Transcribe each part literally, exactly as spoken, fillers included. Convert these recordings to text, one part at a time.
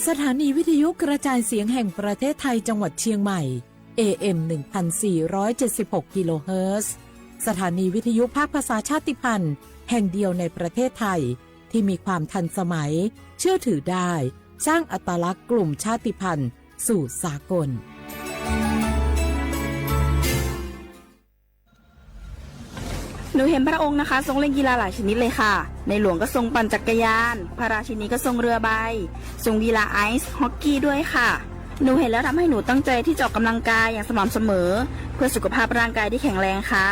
สถานีวิทยุกระจายเสียงแห่งประเทศไทยจังหวัดเชียงใหม่ เอเอ็ม หนึ่งพันสี่ร้อยเจ็ดสิบหกกิโลเฮิรตซ์ สถานีวิทยุภาคภาษาชาติพันธุ์แห่งเดียวในประเทศไทย ที่มีความทันสมัย เชื่อถือได้ สร้างอัตลักษณ์กลุ่มชาติพันธุ์สู่สากล หนูเห็นพระองค์นะคะ ทรงเล่นกีฬาหลายชนิดเลยค่ะ ในหลวงก็ทรงปั่นจักรยาน พระราชินีก็ทรงเรือใบ ทรงกีฬาไอซ์ฮอกกี้ด้วยค่ะ หนูเห็นแล้วทำให้หนูตั้งใจที่จะออกกำลังกายอย่างสม่ำเสมอ เพื่อสุขภาพร่างกายที่แข็งแรงค่ะ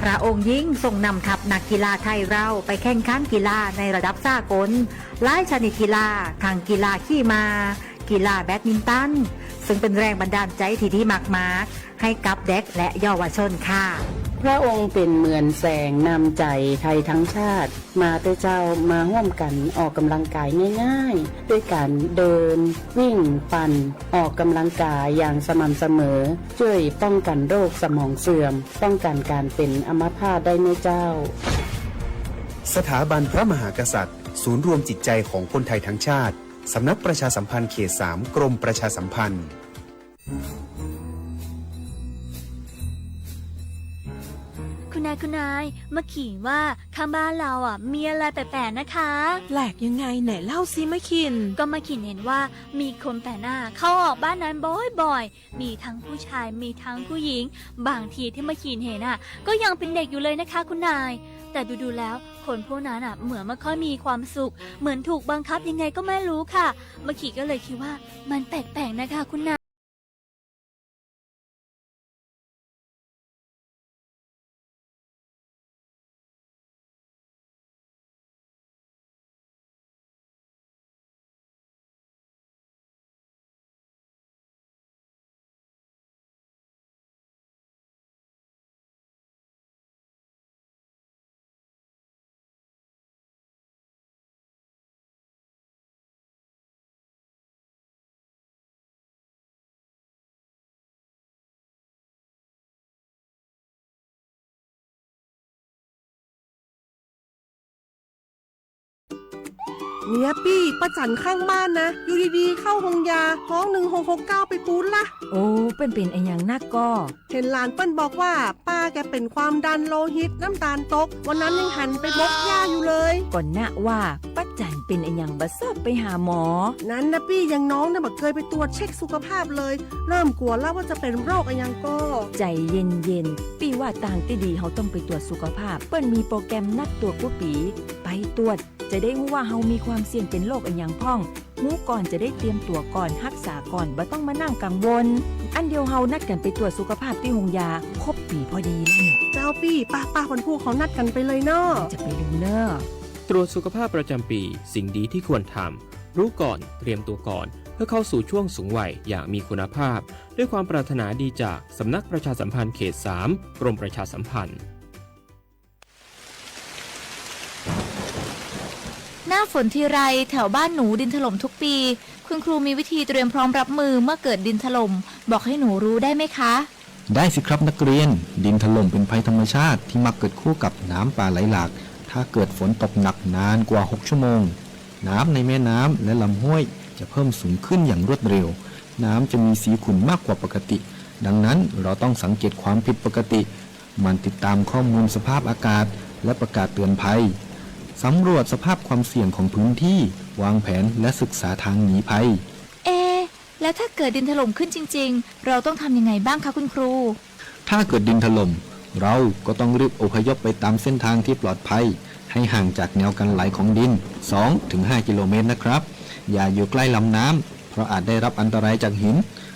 พระองค์ยิ่งทรงนำทัพนักกีฬาไทยเราไปแข่งขันกีฬาในระดับสากล หลายชนิดกีฬา ทั้งกีฬาขี่ม้า กีฬาแบดมินตัน ซึ่งเป็นแรงบันดาลใจที่ดีมากๆ ให้กับเด็กและเยาวชนค่ะ พระองค์เป็นเหมือนแสงนำใจไทยทั้งชาติ มาเต๊อะเจ้า มาร่วมกันออกกำลังกายง่ายๆ ด้วยการเดิน วิ่ง ปั่น ออกกำลังกายอย่างสม่ำเสมอ ช่วยป้องกันโรคสมองเสื่อม ป้องกันการเป็นอัมพาตได้เนอะเจ้า สถาบันพระมหากษัตริย์ ศูนย์รวมจิตใจของคนไทยทั้งชาติ สำนักประชาสัมพันธ์เขตสาม กรมประชาสัมพันธ์ คุณนาย คุณนาย มะขินว่าข้างบ้านเราอ่ะ มีอะไรแปลกๆนะคะ แปลกยังไง ไหนเล่าสิมะขิน ก็มะขินเห็นว่ามีคนแปลกหน้าเข้าออกบ้านนั้นบ่อยๆ มีทั้งผู้ชาย มีทั้งผู้หญิง บางทีที่มะขินเห็นอ่ะ ก็ยังเป็นเด็กอยู่เลยนะคะคุณนาย แต่ดูๆแล้ว คนพวกนั้นอ่ะ เหมือนไม่ค่อยมีความสุข เหมือนถูกบังคับยังไงก็ไม่รู้ค่ะ มะขินก็เลยคิดว่ามันแปลกๆนะคะคุณนาย เนี่ยปี้ ป้าจั๋นข้างบ้านนะ อยู่ดีๆ เข้าโฮงยา ฮ้อง หนึ่งหกหกเก้า ไปปู๊ดละ โอ้ เปิ้ลเป๋นอันยังนักก็ เห็นหลานเปิ้ลบอกว่า ป้าแกเป็นความดันโลหิต น้ำตาลตก วันนั้นยังหันไปบกหญ้าอยู่เลย ก่อนนะว่า ป้าจั๋นเป๋นอันยังบ่ชอบไปหาหมอ นั้นนะปี้ อย่างน้องเนี่ยบ่เคยไปตรวจเช็คสุขภาพเลย เริ่มกลัวแล้วว่าจะเป็นโรคอันยังก็ ใจ๋เย็นๆ ปี้ว่าตางตี้ดีเฮาต้องไปตรวจสุขภาพ เปิ้ลมีโปรแกรมนัดตรวจกู้ปี๋ ไปตรวจ จะได้ฮู้ว่าเฮามีความเสี่ยงเป็นโรคอันยังพ่อง ฮู้ก่อนจะได้เตรียมตั๋วก่อน ฮักษาก่อน บ่ต้องมานั่งกังวล อั้นเดียวเฮานัดกั๋นไปตรวจสุขภาพตี้โฮงยา ครบปี๋พอดีแล้วเนี่ย เจ้าปี้ ป้าๆ วันพูกเขานัดกั๋นไปเลยเนาะ จะไปลืมเน่อ ตรวจสุขภาพประจำปี สิ่งดีที่ควรทำ รู้ก่อน เตรียมตัวก่อน เพื่อเข้าสู่ช่วงสูงวัยอย่างมีคุณภาพ ด้วยความปรารถนาดีจากสำนักประชาสัมพันธ์เขตสาม กรมประชาสัมพันธ์ หน้าฝนทีไร แถวบ้านหนูดินถล่มทุกปี คุณครูมีวิธีเตรียมพร้อมรับมือเมื่อเกิดดินถล่ม บอกให้หนูรู้ได้ไหมคะ ได้สิครับนักเรียน ดินถล่มเป็นภัยธรรมชาติที่มักเกิดคู่กับน้ำป่าไหลหลาก ถ้าเกิดฝนตกหนักนานกว่าหกชั่วโมง น้ำในแม่น้ำและลำห้วยจะเพิ่มสูงขึ้นอย่างรวดเร็ว น้ำจะมีสีขุ่นมากกว่าปกติ ดังนั้นเราต้องสังเกตความผิดปกติ หมั่นติดตามข้อมูลสภาพอากาศ และประกาศเตือนภัย สำรวจสภาพความเสี่ยงของพื้นที่ วางแผนและศึกษาทางหนีภัย เอ๊ะ แล้วถ้าเกิดดินถล่มขึ้นจริงๆ เราต้องทำยังไงบ้างคะคุณครู ถ้าเกิดดินถล่ม เราก็ต้องรีบอพยพไปตามเส้นทางที่ปลอดภัย ให้ห่างจากแนวกันไหลของดิน สองถึงห้ากิโลเมตรนะครับ อย่าอยู่ใกล้ลำน้ำ เพราะอาจได้รับอันตรายจากหิน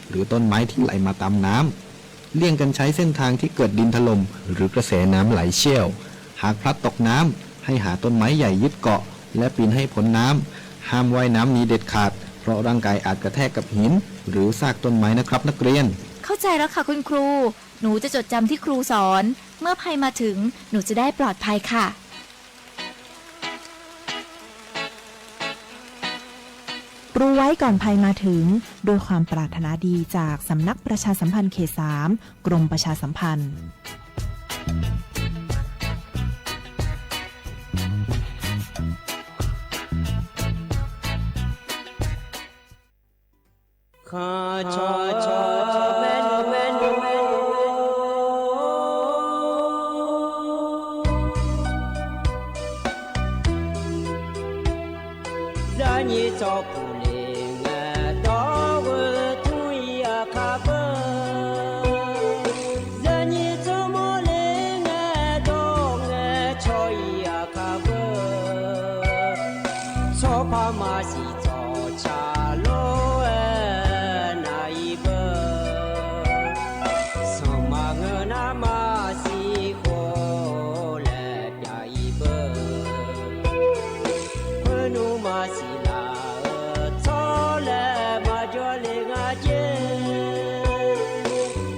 หรือต้นไม้ที่ไหลมาตามน้ำ เลี่ยงกันใช้เส้นทางที่เกิดดินถล่ม หรือกระแสน้ำไหลเชี่ยว หากพลัดตกน้ำ ให้หาต้นไม้ใหญ่ยึดเกาะ และปีนให้พ้นน้ำ ห้ามว่ายน้ำหนีเด็ดขาด เพราะร่างกายอาจกระแทกกับหิน หรือซากต้นไม้นะครับนักเรียน เข้าใจแล้วค่ะคุณครู หนูจะจดจำที่ครูสอน เมื่อภัยมาถึง หนูจะได้ปลอดภัยค่ะ รู้ไว้ก่อนภัยมาถึง ด้วยความปรารถนาดีจากสำนักประชาสัมพันธ์เขตสาม กรมประชาสัมพันธ์ Kanq cawq cawq maernmr maernmr. Zaqnyiq tsawrpuq le ngae dawr-eu tmr-ir aqkar beu. Zaqnyiq tsawrmawr le ngae dawr ngae caw-ir aqkar beu. Tsawrpaq maqsiq tsawrca lof-aer nar-ir beu. Sanqma ngeur nar maqsiq khof laer pyav-ir beu. Khoernmr maqsiq laf-eu tsawrlaeq maqjawr le nga jer.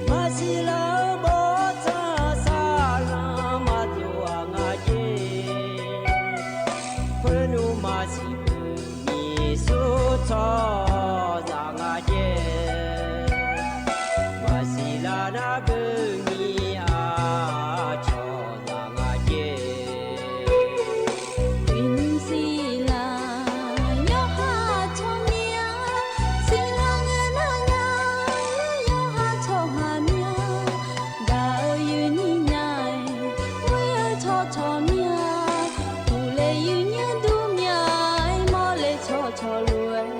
Maqsiq laf-eu bawrtsanq saqlanq maqdov-aq nga jer. Khoernmr maqsiq beu nyiq sur tsawrhaqzaq nga jer. Maqsiq laf nar beu nyiq aqcawq zaq nga jer. Uiqnymr siqlaq yawqha tsawrmyanr, siqlaq ngae nar nya yawqha tsawrhaq myanr. Gaq-eu yuif nyiq nya-aer, ghoer-eu tsawrcawq myanr. Uqle yuif nyanr dur myanr-aer, mawrle tsawrcawq lof-aer,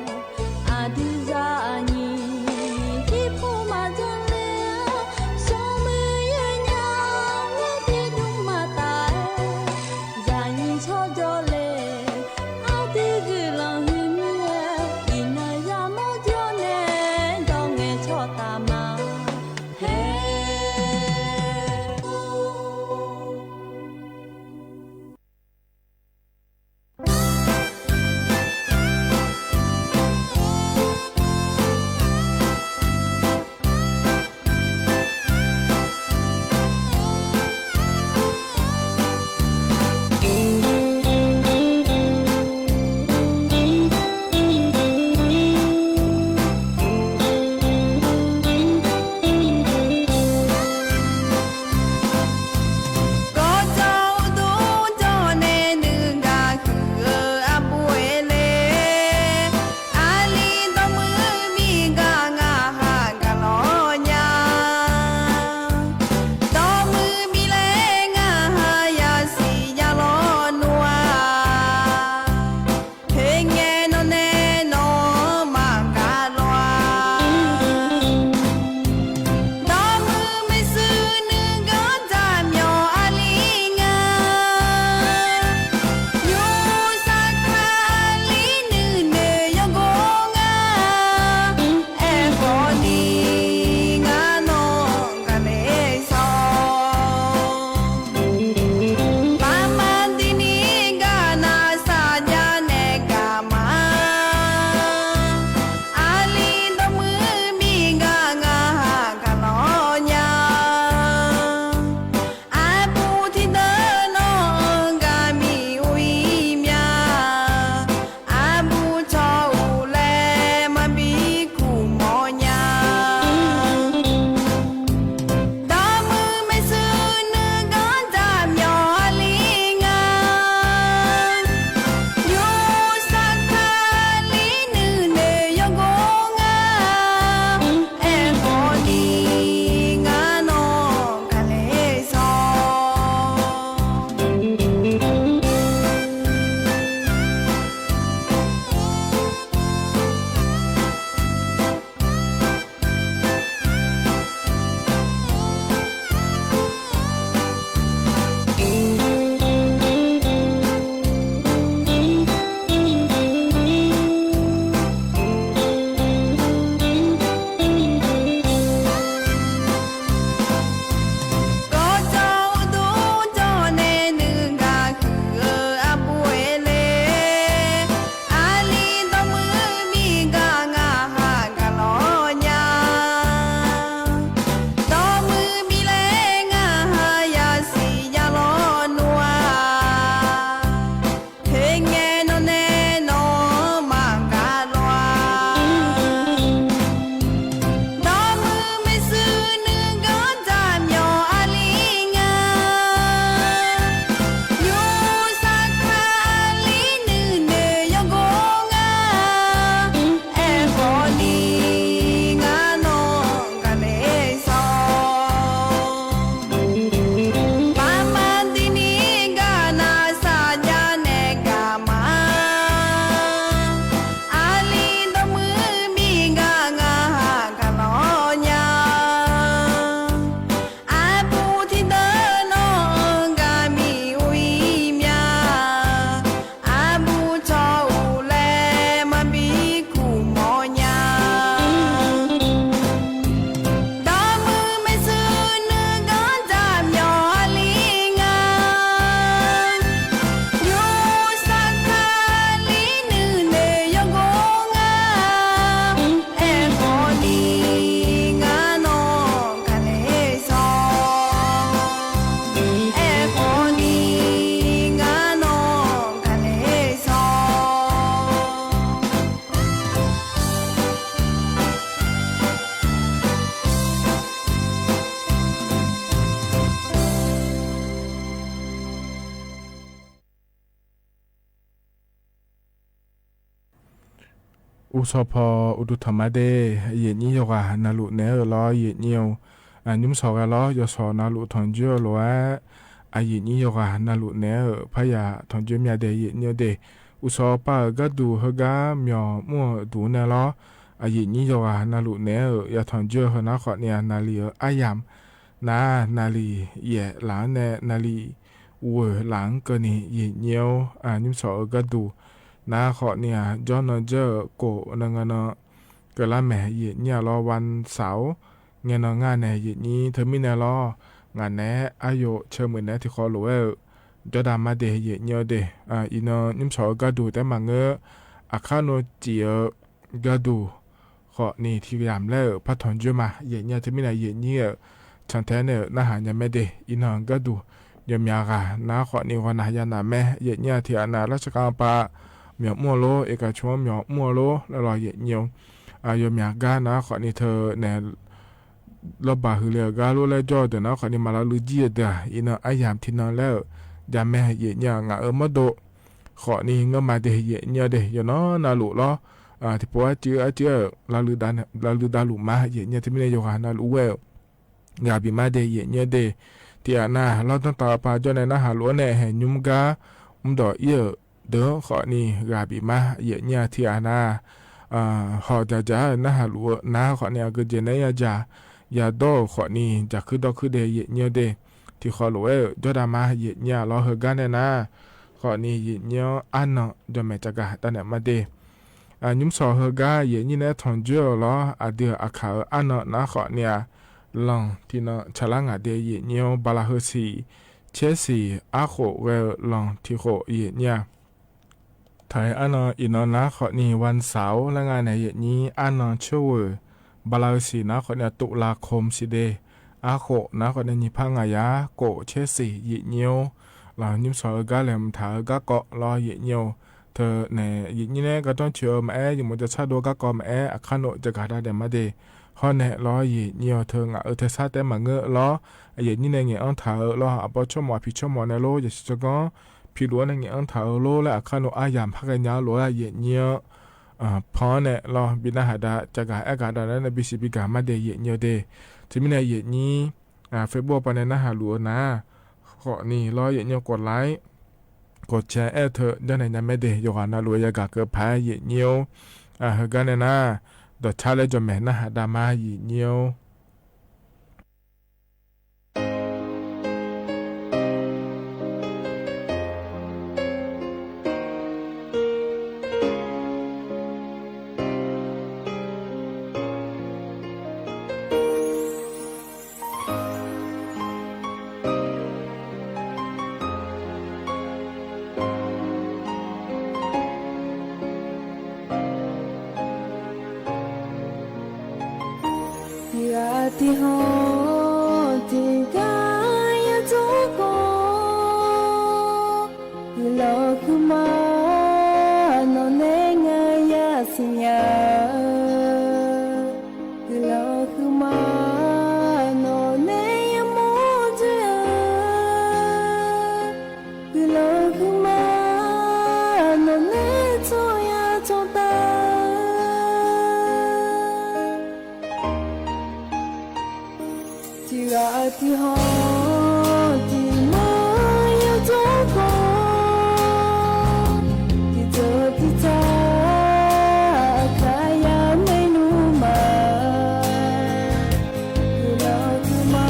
aqdui zaqnyiq tiqpov maqdzanr le-a. Smrmuiq yaer nya-aer tiqdmr maqtaf-aer, zaqnyiq tsawrjawr le. Aqdui guiqlanq huiqmyar-aer, iqnan yamawr jawr nae dawq ngaeqcawq taf ma. Hae. Uqshawq paw uqduq tanq ma de, aqyuif aqnyir yawqghaq navluf naeq-aer-euq lawr, aqyuif aqnyir-eu, nymrshawq ghae lawr, yawshawq navluf tanqjoer-eu lof-aer, aqyuif aqnyir yawqghaq navluf naeq-aer-euq paryaq tanqjoer myav de, aqyuif aqnyir-eu de. Uqshawq pav-euq gharduq heugar myawq mr-euq duq nae lawr, aqyuif aqnyir yawqghaq navluf naeq-aer-euq yatanq joer-eu heu nar khawfni-aq, naqliq-eu aryamq nar, naqliq yaef laf-anr nae naqliq ghoeq laf-anr keuvni aqyuif aqnyir-or, nymrshawq-eu gharduq nar khawfni-aq, jawrnan jawr-eu kof nan nga nan keuvlar maeq, aqyuif aqnyir-aq lawr, วันเสาร์-or, ngae nan ngar nae aqyuif aqnyir teumirnae lawr, ngaq naeq-aer aryov caermuiq naeq-aer tiqkhawv lof-aer-euq jawrdav ma de, aqyuif aqnyir-eu de. Iqnan nymrshawq-eu gharduq taef maqngeur, aqkar navciq-eu gharduq khawfni tiqyamq laer-euq par tanqjoer ma, aqyuif aqnyir-a. Teumirnae aqyuif aqnyir-euq cantae nae-euq narhaq nya mae de. Iqnan gharduq yawmyaq ghaq nar khawfni ghawqnaq yanaq mae, aqyuif aqnyir-a. Tiqghaq nav lar shaqkhav pav myawq mr-eu lor, iqkaq cmq-anr myawq mr-eu lor laer lawr, aqyuif aqnyir-or, yawmyaq gar nar khawfni teunae lawrbaq huiq le-euq gar lor laer jawr-eu deuq nar khawfni maq lavluiv jir-eu deuq-aq, iqnan aryamq tiqnan laer-euq jamae, aqyuif aqnyir-a. Ngaq-euq mawrdo khawfni ngeur ma de, aqyuif aqnyir-eu de. Yawqnan navluf lawr, tiqpov arcuiv arcuiv-euq lavluiv davluf ma, aqyuif aqnyir-a. Teumirnae yawqghaq navluf ghoer-euq ghaq bif ma de, aqyuif aqnyir-eu de. Tiqghaq nav lawr danrtav-eu pav jawr nae narhaq lof-aer nae haeq nymr gar mrdawq ir-euq deuq-anr khawfni ghaq bif ma, aqyuif aqnyir-a. Tiqghaq nav hawq dzaqdzaq-eu narhaq luf-eu nar khawfni aqgeujeq naeq-aer yadzaq yadawr-euq khawfni dzaqkuir dawrkuir de, aqyuif aqnyir-eu de. Tiqkhawv lof-aer-euq jawrdav ma, aqyuif aqnyir-a lawr. Heugar nae nar khawfni aqyuif aqnyir-anr arnan jawqmaeq tsafgaq davnaeq ma de. Nymrshawq heugar aqyuif aqnyir nae-aer tanqjoer-euq lawr, aqdui-euq aqkaq-euq arnan nar khawfni-aq, lanq tiqnan tsaqlar ngaq de, aqyuif aqnyir-or, bala heusiq caer siq arkhof ghae-eu lanq tiqkhof, aqyuif aqnyir-a. Taq-aer arnan iqnan nar khawfni วันเสาร์-or laer nga nae aqyuif aqnyir arnan coer ghoeq, bala heusiq nar khawfni-aq, ตุลาคม siq de. Arkhof nar khawfni nyiq par ngaq yar khof caer siq, aqyuif aqnyir-or, lawq nymrshawq-eu gar laeqhmq taq-eu garkawv lawr, aqyuif aqnyir-or. Teunae aqyuif aqnyir nae-aer gardanr coeq-eu maqaer, yawmuiq jacardov garkawv maqaer, aqkar nov jaqgaq davnaeq ma de. Hawr nae lawr, aqyuif aqnyir-or, teu ngaq-euq taesar taef maqngeur lawr, aqyuif aqnyir nae ngaeq-anr taq-eu lawr, aqbawr tsawrmawf aqpiq tsawrmawf nae lor, yasiq tsawrganr piqluf-anr nae ngaeq-anr taq-eu lor laer aqkar nov aryamq par ghaenya-eu lof-aer aqyuif aqnyir-anr panr-anr nae lawr bi narhaq dav tsafgaq aergaq dav nae bisiq bigaq ma de, aqyuif aqnyir-eu de. Teumirnae aqyuif aqnyir Facebook-eu pav nae narhaq luf-eu nar khawfni lawr, aqyuif aqnyir khof laer khof cae aer-eu teu janrnaeq nya mae de. Yawqghaq navluf-eu yagaq keuv paq-aer, aqyuif aqnyir-or, heugar nae nar dawqcar laer jawqmaeq narhaq dav ma, aqyuif aqnyir-or. Tiqghaq tiqhawq tiqgar yadzawr khawf, guiqlanq huiqma nawq nae ngaq ya siqnya-eu, guiqlanq huiqma nawq nae yamawr dzoer-eu, guiqlanq huiqma nawq nae tsawrya tsawrtav-eu, tiqghaq tiqhawq tiqmar yadzawr khawf, tiqdzeuq tiqtsaq aqkar ya maernmr ma. Guiqlanq huiqma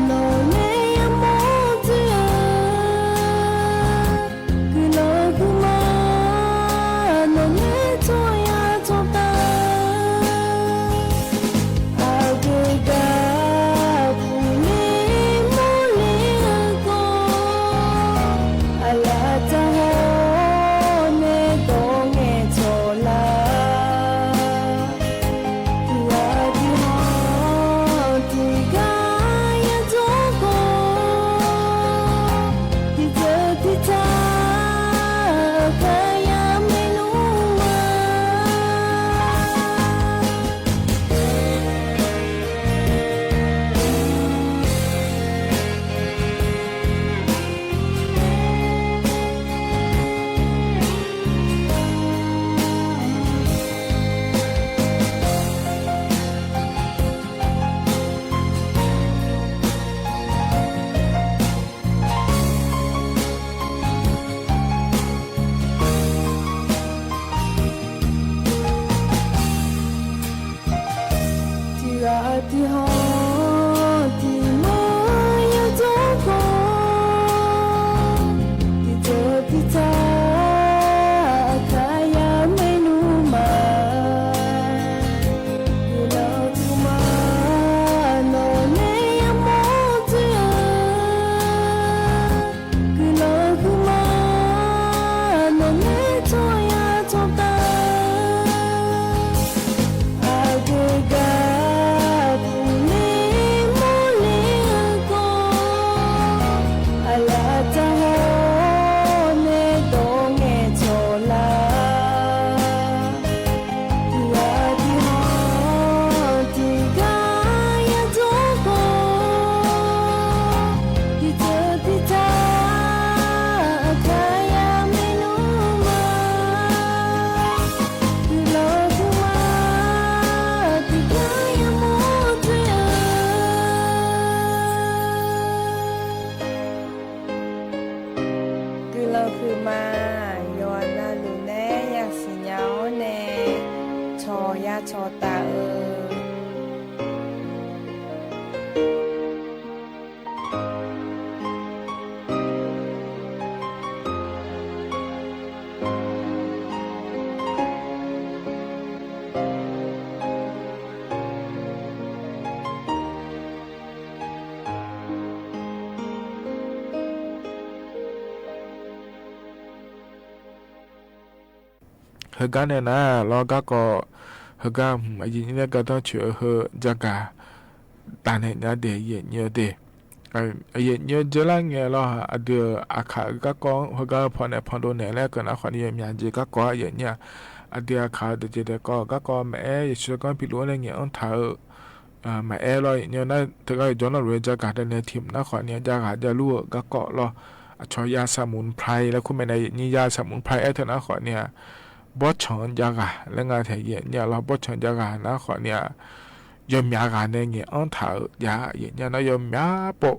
nawq nae yamawr dzoer-eu, guiqlanq huiqma nawq nae tsawrya tsawrtav-eu, aqgeu gar puq cawq taf-eu. Heugar nae nar lawr garkawv, heugar hmq aqyuif nyir nae gardanr coeq-eu heu jagaq tafnaeq nya de, aqyuif nyir-eu de. Aqyuif nyir-eu dzeurlar ngae lawr, aqdui-euq aqkaq-eu garkawv-anr heugar-eu pawnaeq pandov naeq laer keuv nar khawfni yawmyaq jeq garkawv-a, aqyuif nyir-aq. Aqdui aqkaq-euq deuq jeq daef kawv-eu garkawv maqaer, Yeqsur tsawrganr piluf-anr nae ngaeq-anr taq-eu maqaer lawr, aqyuif nyir-eu nar teugar yawqjawr navluf-eu jagaq deuq nae tiq hmq nar khawfni-a, jav ghaq javlur-eu garkawv lawr. Aqcawq ya saqmq prai laer kur mae nae, aqyuif nyir ya saqmq prai aer teu nar khawfni-a, bawrtsanq-anr jav ghaq laer nga tae, aqyuif nyir-aq lawr, bawrtsanq jav ghaq nar khawfni-a, yawmyaq ghaq nae ngaeq-anr taq-eu jav, aqyuif nyir-aq nar yawmyaq pov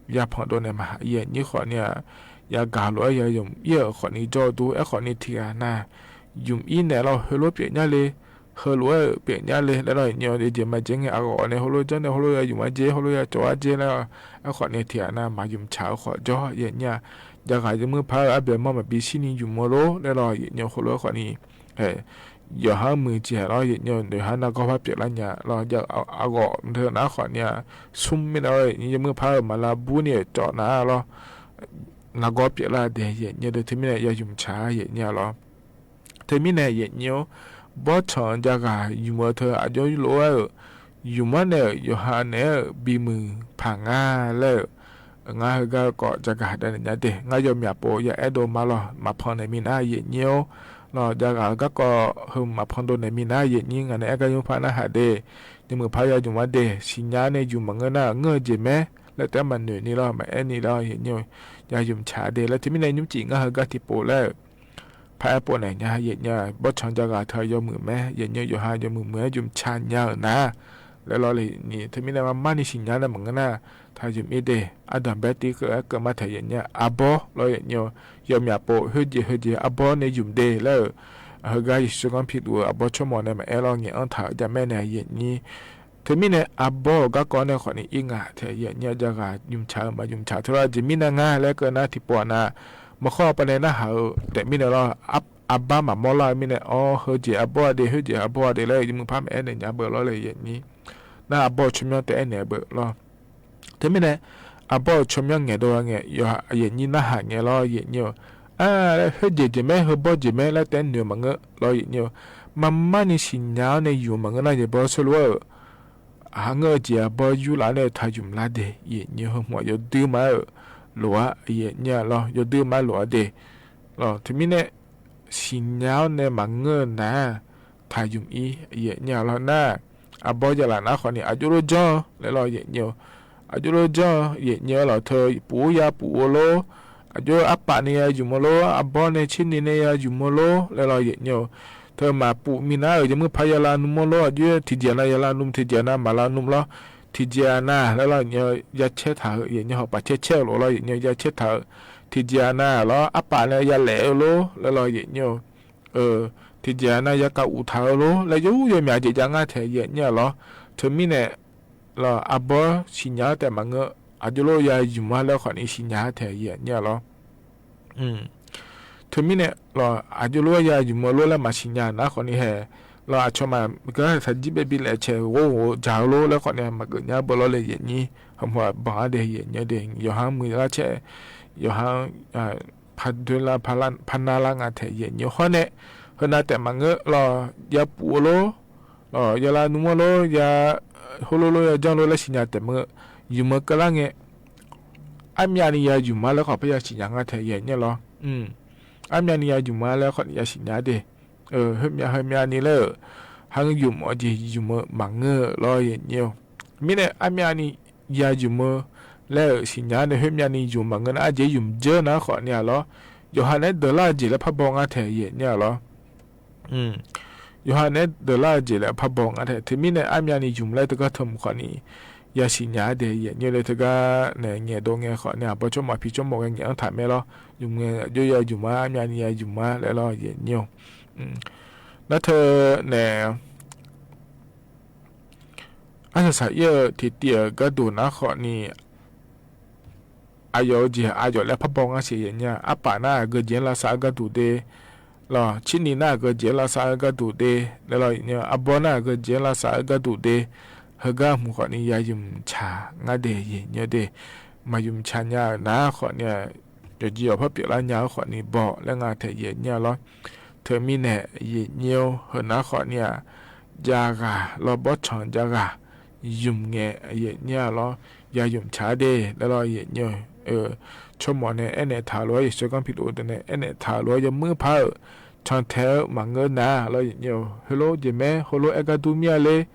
ya pandov naeq ma, aqyuif nyir khawfni-a, yagaq lof-aer ya ymq ir-euq khawfni jawr-eu dur. Aerkhawfni tiq ghaq nar, ymq ir naeq lawr, heulof pyeuf nya le, heulof-aer-euq pyeuf nya le laer lawr, aqyuif nyir-aq, jeq maqjeq ngae aqghawf nae heulof janr nae heulof ya ymq-a jeq, heulof ya cawq-a jeq laer lawr. Aerkhawfni tiq ghaq nar maqymq tsaq-eu khawf jawr, aqyuif nyir-aq, jav ghaq yawmuiq par-eu arbyaq manr maqbi shirni ymq-eu lor laer lawr, aqyuif nyir heulof-aer khawfni yawqha-anr muiq jeq lawr, aqyuif nyir-aq, noeqha nargawr par pyeuflar nya lawr, aqghawf teu nar khawfni-a, smr mirnae lawr, aqyuif nyir yawmuiq par-euq maqlav bur ni-euq cawv nar lawr, nargawr pyeuflar de, aqyuif nyir de, teumirnae ya ymq tsaq-a, aqyuif nyir-aq lawr. Teumirnae aqyuif nyir-or, bawrtsanq jav ghaq ymq-eu teu aqjox lof-aer-euq, ymq-anr nae-euq yawqha naeq-aer-euq bimuiq paq nga laer-euq, ngar heugar-eu kawv jagaq davnaeq nya de. Ngar yawmyaq pov ya aerdov ma lawr, maqpan naeq minav, aqyuif nyir-or. Lawr, jav ghaq-eu garkawv heu maqpan dov naeq minav, aqyuif nyir, ngaq nae aer gar nymr par narhaq de. Yawmuiq par ya ymq-a de, siqnya nae ymq maqngeur nar ngeur-eu jeq mae laer taef-aer maqnoeq ni lawr, maqaer ni lawr, aqyuif nyir-or. Ya ymq tsaq de laer, teumirnae nymrcif ngar heugar tiqpov laer-euq paraer pov naeq nya, aqyuif nyir-aq, bawrtsanq jav ghaq teu yawmuiq mae, aqyuif nyir-or, yawqha yawmuiq muiq-aer ymq tsaq nya-euq nar laer lawr le ni. Teumirnae marmar ni siqnya nae maqngeur nar, taq ymq ir de. Ardanq baer tiv keuv-aer keuv ma tae, aqyuif nyir-aq, arbawr lawr, aqyuif nyir-or, yawmyaq pov khoerjeq heujeq arbawr nae ymq de laer-euq, heugar Yeqsur tsawrganr piluf-eu arbawr tsawrmawf nae maqaer lawr, ngaeq-anr taq-eu jamaer nae, aqyuif nyir. Teumirnae arbawr-euq garkawv nae khawfni ir nga tae, aqyuif nyir-aq, jav ghaq ymq tsaq-eu maqymq tsaq teu lawr, aqjeq mirnae nga laer keuv nar tiqpov-aq nar, maqkhawr paq nae narhaq-eu taef mirnae lawr, arbar maqmawr lar-eu mirnae, awr, heujeq arbawr-a de, khoerjeq arbawr-a de laer yawmuiq par maqaer naeq nya beu lawr le, aqyuif nyir. Nar arbawr-eu tsawrmyanr taef aernaeq beu lawr. Teumirnae arbawr-euq tsawrmyanr ngaeqdov-a ngae, aqyuif nyir narhaq ngae lawr, aqyuif nyir-or. Ar, laer khoerjeq jeq mae, heubawr jeq mae laer taef-aer noeq maqngeur lawr, aqyuif nyir-or. Marmar ni siqnya-awr nae ymq maqngeur nar, yaeqbawr sawrlof-aer-euq, aqha ngeur-eu jeq arbawr yurlaf-awr nae taq ymq lar de, aqyuif nyir-or. Heu hmq-aq yawdui ma-aer-euq lof-aer, aqyuif nyir-aq lawr, yawdui ma-aer lof-aer de lawr. Teumirnae siqnya-awr nae maqngeur-eu nar-aq, taq ymq ir, aqyuif nyir-aq lawr nar, arbawr yalaf nar khawfni aqjox lof janr-eu laer lawr, aqyuif nyir-or. Aqjox lof janr-eu, aqyuif nyir-or, lawr teu puf-ur ya puf-eu lor, aqjox arpaf nae ya ymq-eu lor, arbawr nae tser ni nae ya ymq-eu lor laer lawr, aqyuif nyir-or. Teu maqpuf minav-euq yawmuiq par ya lavnm-awr lor, aqjox tiqjeq nav ya lavnm, tiqjeq nav maqlavnm lawr, tiqjeq-aq nav laer lawr, aqyuif nyir-or, ya caer taq-eu, aqyuif nyir-or, hawpaf caer caer-eu lof lawr, aqyuif nyir-or, ya caer taq-eu, tiqjeq-aq nav lawr, arpaf nae ya laef-eu lor laer lawr, aqyuif nyir-or. Tiqjeq-aq nav ya kav uq taq-eu lor laer yawr yawmyaq jeq jav ngar tae, aqyuif nyir-aq lawr. Teumirnae lawr, arbawr siqnya-awr taef maqngeur, aqjox lof ya ymq-a laer khawfni siqnya-a tae, aqyuif nyir-aq lawr. Teumirnae lawr, aqjox lof-aer ya ymq-eu lor laer maqsiqnya nar khawfni hae lawr, aqcawq maqgeur taqjir baebi laef cae ghof ghof dzaq-eu lor laer khawfni maqgeuf nya beu lawr le, aqyuif nyir. Hawmawf banq-a de, aqyuif nyir de, yawqha-anr muiqlar cae, yawqha-anr par doer lar par nar lar nga tae, aqyuif nyir hawr nae, heunav taef maqngeur lawr, ya puf-eu lor, lawr ya lavnm-awr lor, ya heulof lof ya janr lor laer siqnya taef maqngeur, ymq-eu keuvlar ngae, armyavni ya ymq-a laer khawf par ya siqnya nga tae, aqyuif nyir lawr. Armyavni ya ymq-a laer khawfni ya siqnya de. Khoermyav heumyavni laer-euq, ha-anr ymq-awq jeq ymq-eu maqngeur-eu lawr, aqyuif nyir-or. Mirnae armyavni ya ymq-eu laer-euq siqnya nae khoermyavni ymq maqngeur nar, arjeq ymq dzeur nar khawfni-aq lawr, yawqha naeq-aer deuqlar-eu jeq laer par baw ngar tae, aqyuif nyir-aq lawr. Yawqha naeq-aer deuqlar-eu jeq laer par baw ngar tae, teumirnae armyavni ymq laer teugar teumq khawfni ya siqnya-a de, aqyuif nyir le, teugar nae ngaeqdov ngae khawfni arbawr tsawrmawf pi tsawrmawf ghae ngaeq-anr taq mae lawr, ymq ngae aqjox ya ymq-a, armyavni ya ymq-a laer lawr, aqyuif nyir-or. Nar teu nae arsaq saq-ir-eu tiqtiv-euq gharduq nar khawfni, aqyawf-eu jeq aqyawf laer parbaw ngar siq yaeq nyir-a. Arpaf nar aqgeu jeq-anr lavsav-eu gharduq de, lawq, tsirni nar aqgeu jeq-anr lavsav-eu gharduq de, laer lawq yaeq nyir-a. Arbawr nar aqgeu jeq-anr lavsav-eu gharduq de, heugar hmq khawfni ya ymq tsaq ngar de yaeq nyir de. Maqymq tsaq nya-euq nar khawfni-aq, yawqjeq yawqpar pyeuflar nya-eu khawfni baw laer nga taeq yaeq nyir-a lawr. Teumirnae yaeq nyir-or, heu nar khawfni-aq, jav ghaq lawr bawrtsanq jav ghaq ymq ngae yaeq nyir-a lawr, ya ymq tsaq-a de laer lawr yaeq nyir-eu. Tsawrmawf nae aernaeq taq-eu lof-aer, yawshaef ganr pi lof-eu deuq nae aernaeq taq-eu lof-aer, yawmuir par-euq cantae-eu maqngeur nar lawr yaeq nyir-eu. Heulof jeq maer heulof-aer gar dur mir-a ler,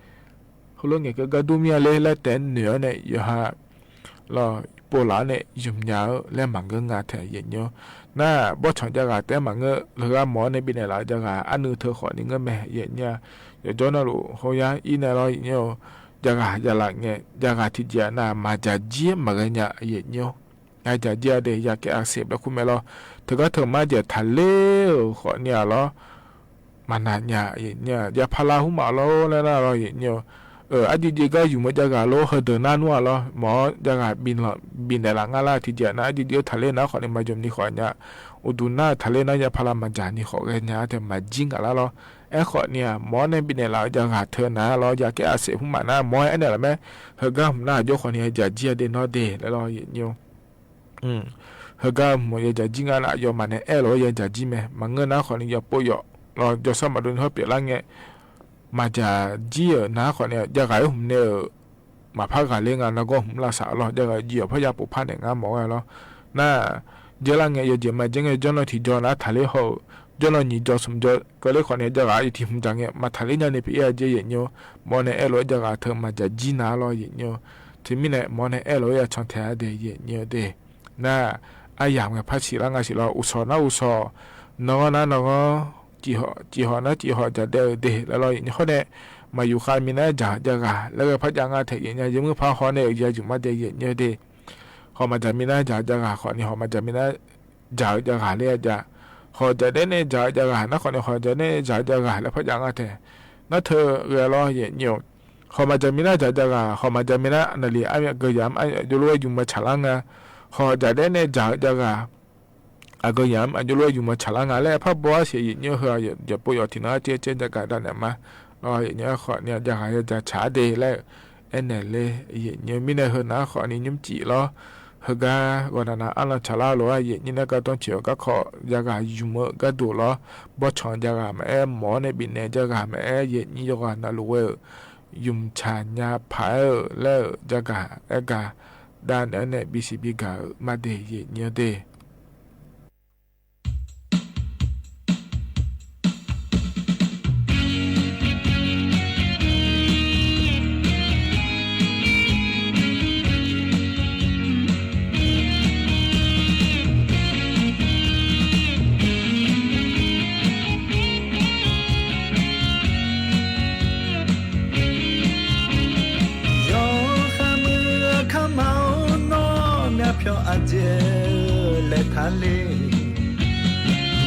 heulof ngaeqkeuv gar dur mir-a ler laer taef-aer noeq-awr nae yawqha lawq povlaf-awr nae ymq nya-eu laer maqngeur nga taeq yaeq nyir-or. Nar bawrtsanq jav ghaq taef-aer maqngeur, heugar mawf-awr nae bifnaeq laf-eu jav ghaq arnuiv teu khawfni ngeur mae yaeq nyir-a. Yawqjawr navluf hawr yar ir nae lawr yaeq nyir-eu, jav ghaq ya laf ngae jav ghaq tiqjeq-aq nav maqdzaq jir maqghae nya yaeq nyir-or. Nar dzaq jir-a de, ya kaer aqseq bae kur mae lawr. Teugar teu mar jaeq taqler-euq khawfni-aq lawr, maqnaq nya yaeq nyir-a. Jav pala hmq maf lawr laer nar lawr yaeq nyir-eu. Arjir jir gar ymq-eu jav ghaq lor, heudeuq nar nmr-aq lawr, mawf-awr jav ghaq bifnaeq laf ngar lar, tiqjeq nar arjir jir-eu taqler nar khawfni maqymq ni khawf nya. Uqduq nar-euq taqler nar ya pala maqdzaq ni khawf ghae nya-a tae maqjir ngaq lar lawr. Aerkhawfni-aq mawf-awr nae bifnaeq laf-eu jav ghaq teu nar lawr, ya kaer aqseq hmq maf nar mawf-aer aernaeq laf mae. Heugar hmq nar aqjox khawfni ya dzaq jir-a de nawr de laer lawr yaeq nyir-or. Heugar hmq ya dzaq jir nga nar aqyawfmaf nae aerlof-aer ya dzaq jir mae. Maqngeur nar khawfni yawpov yawf lawr jawrsar maqdov ni hawr pyeuflar ngae, maqdzaq jir-euq nar khawfni jav ghaq-aer hmq nae-euq maqpar ghaqler nga. Nargawr hmq lavsaq lawr, jav ghaq jeq yawqpar ya pov par naeq ngar mawf-aer lawr. Nar, dzeurlar ngae yawjeq maqdzer ngae jawrnan tiqjaw nar taqler haw-euq, jawrnan nyiq jaw smq jaw keuvler khawfni jav ghaq aqyuif tiq hmq dzaq ngae maqtaqler nyani pyeuf-ir-a jeq yaeq nyir-or. Mawf-awr nae aerlof-aer jav ghaq teu maqdzaq jir nar lawr yaeq nyir-or. Teumirnae mawf-awr nae aerlof-aer ya cantae-a de yaeq nyir-eu de. Nar, aryamq ngae par siqlar nga siq lawr, uqshawq nar uqshawq, nanghawr nar nanghawr, cifhaw nar cifhaw dzaq daev-eu de laer lawr yaeq nyir hawr nae, maqyuf khav minav-aer dzaq-eu jav ghaq laer ghae par jav nga taeq yaeq nyir-a. Yawmuir par haw nae-euq ya ymq mar de yaeq nyir-eu de. Haw maqdzaq minav-aer dzaq-eu jav ghaq khawfni haw maqdzaq minav dzaq-eu jav ghaq laer jav. Haw dzaq daev nae dzaq-eu jav ghaq nar khawfni haw dzaq daev nae dzaq-eu jav ghaq laer par jav nga taeq. Nar teu ghae lawr yaeq nyir-or. Haw maqdzaq minav dzaq-eu jav ghaq, haw maqdzaq minav naqli armyav geu yamq-anr aqjox lof-aer ymq maqtsaq lar nga. Haw dzaq daev nae dzaq-eu jav ghaq, aqgeu yamq-anr aqjox lof-aer ymq maqtsaq lar nga laer par baw-ar siq yaeq nyir-eu. Heu-aq yawpov yawf tiqnan-anr caer caer jav gaq dav naeq ma. Lawr yaeq nyir-aer khawfni jav ghaq ya dzaq tsaq-a de laer-eu aernaeq ler yaeq nyir-eu. Mirnae heu nar khawfni nymr cif lawr. Heugar ghawqnaq nav arnan tsaqlar lof-aer yaeq nyir nae gardanr ciq-awr garkawv jav ghaq ymq-eu gharduq lawr. Bawrtsanq jav ghaq maqaer, mawf-awr nae bifnaeq jav ghaq maqaer, yaeq nyir yawqghaq navluf ghae-euq ymq tsaq nya paq-aer-euq laer-euq jav ghaq aer gaq dav naeq-aer nae bisiq bi gaq-euq mar de yaeq nyir-eu de. Yawqha muiq-eu kamq-awr nawr myavpyawq aqjeq laeqtaq le.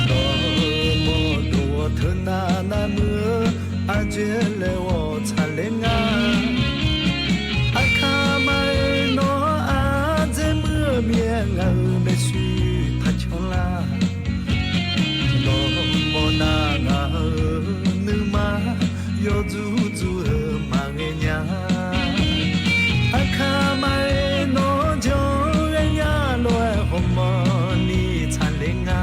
Dawqmawq dov-awr teunav navmuiq-eu aqjeq laeqghawq tsaqler nga. Aqkaqma-euq nawr ardzaeq muiq-eu mir-aer ngaq-euq maershuir taq canlar. Dawqmawq nar ngaq-euq nuima yawdzuq dzuq-eu maqghae nya. Aqkaqma-aer nawr janr ghaenya lof-aer hawmawq ni tsaqler nga.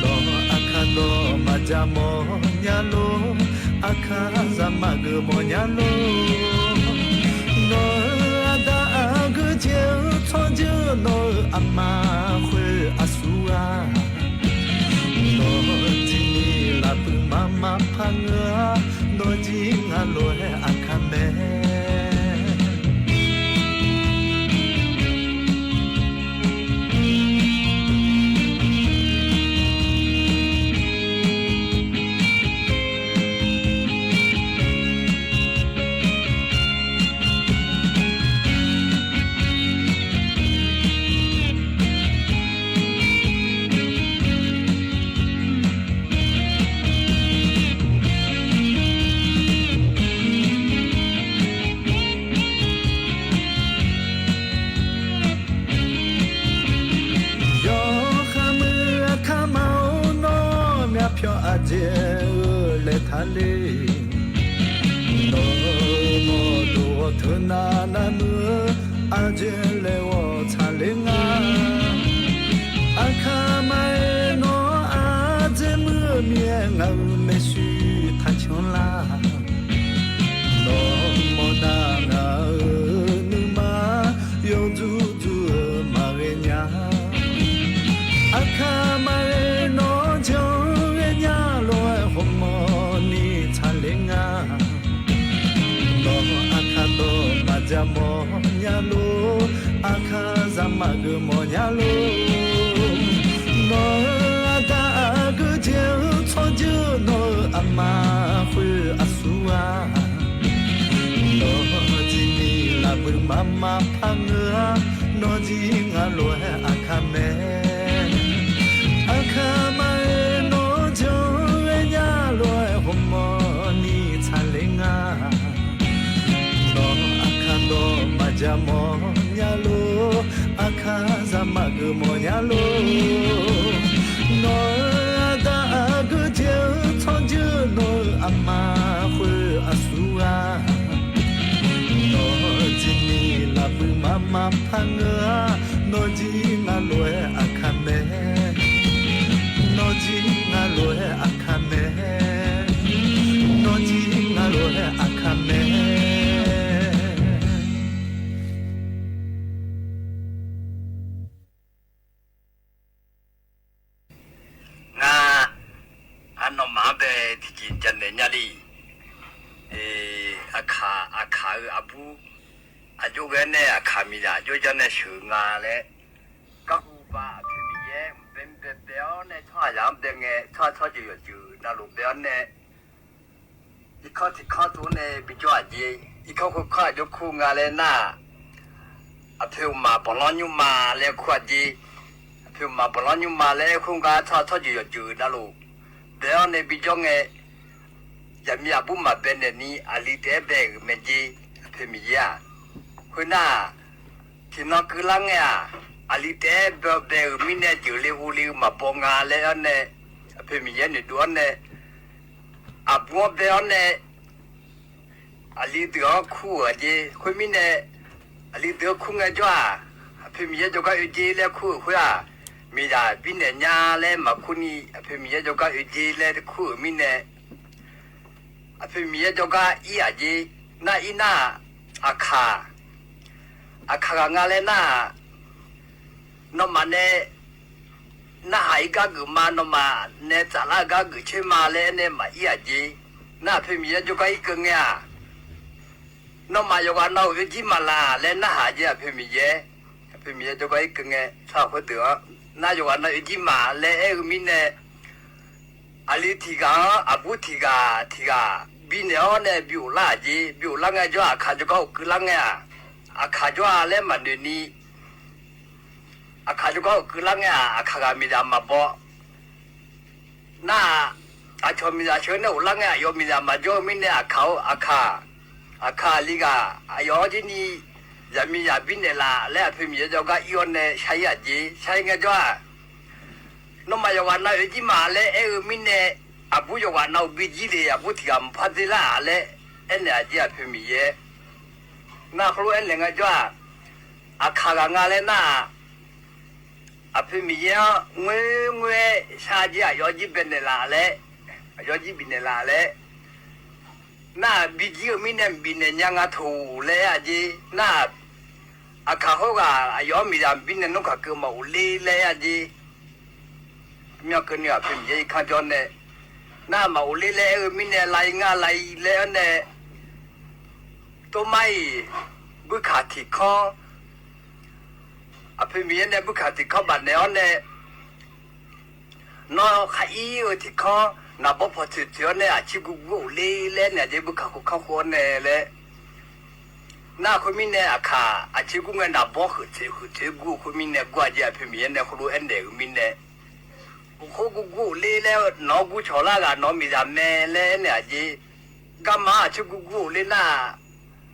Nawr aqkaq dawq maqja mawrnya lor, aqkaq zaq maqgeuf mawrnya lor. Nawq-euq aqda aqgeu jeq-eu tsawrjeuq nawq-euq aqma khoer aqsur-a. Nawq jir ni lafpuiq mar mar par ngeur-a, nawq jir nga lof-aer aqkaq mae. Yawr aqjeq-eu laeqtaq le. Nawq-euq mawqdov-awr teunav nar muiq-eu aqjeq laeq-awr tsaqler nga. Aqkaq maqaer nawr aqjeq muiq-eu mir-aer ngaq-euq maeqshi taqcanr lar. Nawq mawrnar ngaq-euq nuima yawdzuq dzuq-eu maqghae nya. Aqkaq maqaer nawr janr ghae nya lof-aer ghawqmawni tsaqler nga. Nawq aqkaq dawq maqja mawrnya lor, aqkaq zaqmar geuf mawrnya lor. Nawq-euq aqda aqgeu jeq-eu tsawrjeuq nawq-euq aqma khoer aqsur-a. Nawq-euq jini lafbuiq maqma paq ngeur-a, nawq jir nga lof-aer aqkaq mae. Aqkaq maqaer nawr janr ghae nya lof-aer ghawqmawni tsaqler nga. Nawq aqkaq dawq maqja mawrnya lor, aqkaq zaqmar geuf mawrnya lor. Nawq-euq aqda aqgeu jeq-eu tsawrjeuq nawq-euq aqma khoer aqsur-a. Nawq jini lafbuiq maqma paq ngeur-a, nawq jir nga lof-aer aqkaq mae. Nawq jir nga lof-aer aqkaq mae. Nawq jir nga lof-aer aqkaq mae. Ngar, arnawmaf-anr bae tiqjeq janaeq nya le. Aqkaq, aqkaq-euq aqbur aqjox ghae nae aqkaq miqzaq aqjox jar nae sheuq-eu nga laer, garhu ba aqpoeq Miqyaer mqbae mqbae bae-awr nae tsawrhaqzaq-anr bae ngae, tsawrhaq tsawrjeuq yawqjeuq navluf bae-awr nae, irkanr tiqkanr tov-awr nae bijawr-aq jeq, irkanr khoerkanr aqjox kur nga laer nar, aqpoeq uqmaq banqlanr nymrma laer kur-aq jeq, aqpoeq uqmaq banqlanr nymrma laer aer khoer gar tsawrhaq tsawrjeuq yawqjeuq navluf bae-awr nae bijawr ngae, zaqmiq aqbur maqbae naeq ni aqli taef-aer bae-euq mae jeq, aqpoeq Miqyaer-aq. Khoernar, tiqnan keuvlar ngae-aq, aqli taef-aer bae-eu mirnae jeuqle uvle-eu maqbaw nga laer-awr nae, aqpoeq Miqyaer noeqdov-awr nae, aqbur-anr bae-awr nae, aqli deuq-anr kur-euq-aq jeq. Khoermirnae, aqli deuq-anr kur ngaejawr-aq, aqpoeq Miqyaer jawrgar oe jeq laer kur-euq khoer-aq, miqzaq birnaeq nya laer maqkur ni, aqpoeq Miqyaer jawrgar oe jeq laer kur-euq mirnae, aqpoeq Miqyaer jawrgar ir-aq jeq. Nar ir nar, aqkaq, aqkaq ghaq nga laer nar, nawmaf nae narhaq ir gar geuf ma, nawmaf nae tsaflar-eu gar geuf caer ma laer aernae maqir-aq jeq. Nar aqpoeq Miqyaer jawrgar irkeuv ngae-aq, nawmaf yawqghaq navluf oe jir maqlaq laer narhaq jeq aqpoeq Miqyaer. Aqpoeq Miqyaer jawrgar irkeuv ngae tsawrhaq khoerdeuq-anr, nar yawqghaq navluf oe jir ma laer aer-eu mirnae, aqli tiq ghaq-anr aqbur tiq ghaq tiq ghaq binaeq-awr nae bi ghoflar-aq jeq. Bi ghoflar ngaejawr aqkaq jawrgar ghofkeuvlar ngae-aq, aqkaq jawr-a laer maqnoeq ni, aqkaq jawrgar ghofkeuvlar ngae-aq, aqkaq ghaq miqzaq maqbaw. Nar-aq, aqcawq miqzaq sheuq-eu nae ghoflar ngae aqyawf miqzaq maqjawr-eu mirnae aqkaq-or aqkaq, aqkaq aqli ghaq aqyawf-anr jir ni zaqmiqzaq birnaeq laf laer aqpoeq Miqyaer jawrgar ir-awr nae shar ir-aq jeq. Shar ir ngaejawr-aq, nawmaf yawqghaq navluf oe jir ma laer aer-eu mirnae, aqbur yawqghaq navluf bi jir le, aqbur tiq ghaq maqpar dzer lar-aq laer aernaeq-aq jeq aqpoeq Miqyaer. Nar heulof-aer aernaeq ngaejawr-aq, aqkaq ghaq nga laer nar-aq, aqpoeq Miqyaer-anr ngoerngoer-aer shar jeq aqyawf jir baenaeq laf laer, aqyawf jir bifnaeq laf laer, nar-aq bi jir-eu mirnae bifnaeq nya nga toq laer aer-aq jeq. Nar-aq, aqkaq khoerghaq aqyawf-anr miqzaq bifnaeq nmr kaqkeuv maqghofler laer aer-aq jeq. Myanr keuvni aqpoeq Miqyaer irkanr jawr nae, nar-aq maqghofler laer aer-eu mirnae lav ir ngar lav ir laer-awr nae, tormar-iq buirkaq tiq kanr, aqpoeq Miqyaer nae buirkaq tiq kanr bafnaeq-awr nae, nawr khar ir-eu tiq kanr naqbawr pawqtsoeq tsoeq-awr nae aqcir gurgur ghofler laer naeq-aq jeq buirkaq khoerkanr khof-awr nae laer. Nar khoermirnae aqkaq aqcir gur ngae naqbawr heuq tsoeq heuq tsoeq gur-eu khoermirnae gur-aq jeq aqpoeq Miqyaer nae heulof-aer naeq-euq mirnae, khoer gurgur ghofler laer nawq-anr gur cawq lar ghaq nawq-eu miqzaq mae laer aernaeq-aq jeq. Garma-anr aqcir gurgur ghofler nar,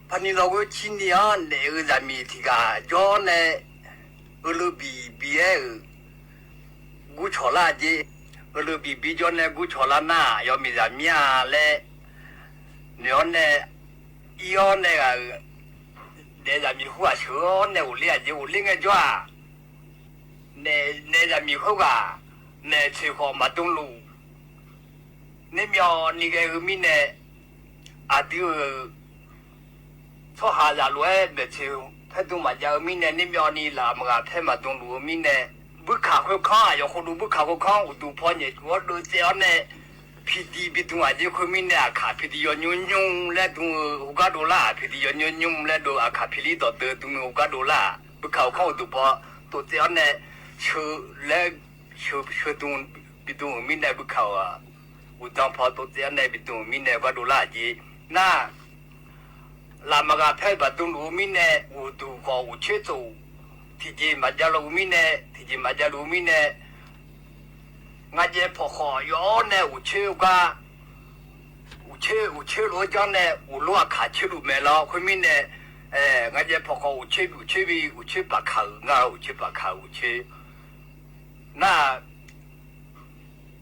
paqniq lawqghoe cirni-anr naeq-eu zaqmiq tiq ghaq jawr nae, heulof biq biq-aer-euq gur cawq lar-aq jeq. Heulof bif bi jawr nae gur cawq lar nar, aqyawf miqzaq mir-a laer noeq-awr nae, ir-awr nae ghaq-euq daef zaqmiq khoerghaq sheuq-awr nae ghofler-aq jeq ghofler ngaejawr-aq, naef zaqmiq khoerghaq maeqtsoeq khawf maqdmluf, nermyawvni ghae-eu mirnae, aqdui-euq tsawrhaqzaq lof-aer maeqtsoeq paer dm maqjav-eu mirnae, nermyawvni laf maqghaq paer maqdmluf-eu mirnae, buirkaq khoerkanr, aqyawf khov dm buirkaq khoerkanr uqduq paw nyaef cuf-awr deuvtsaev-awr nae, piqdiq bidm-aq jeq khoermirnae, aqkaq piqdiq yawnymr nymr laer dm-eu heugar dovlar-aq, piqdiq yawnymr nymr laer dov aqkaq piqlir dawqdeuv dm-eu heugar dovlar-aq, buirkaq khoerkanr uqduq paw tov tsaev-awr nae, sheu laer sheu dm bidm-euq mirnae, buirkaq-aq uqdzan paw tov tsaev-awr nae bidm-euq mirnae heugar dovlar-aq jeq nar, laf maqghaq paer-eu baqdmluf-eu mirnae, uqduq khawf uqcoer tsof tiqjeq maqjav luf-eu mirnae, tiqjeq maqjav luf-eu mirnae, ngaqjaev pawqkhawf yawf-awr nae uqcoer gar, uqcoer uqcoer lof-aer janr nae uqlof aqkaq coer luf mae lawr. Khoermirnae, ngaqjaev pawqkhawf uqcoer bi uqcoer bi uqcoer paqkaq-euq nga, uqcoer paqkaq-euq uqcoer nar,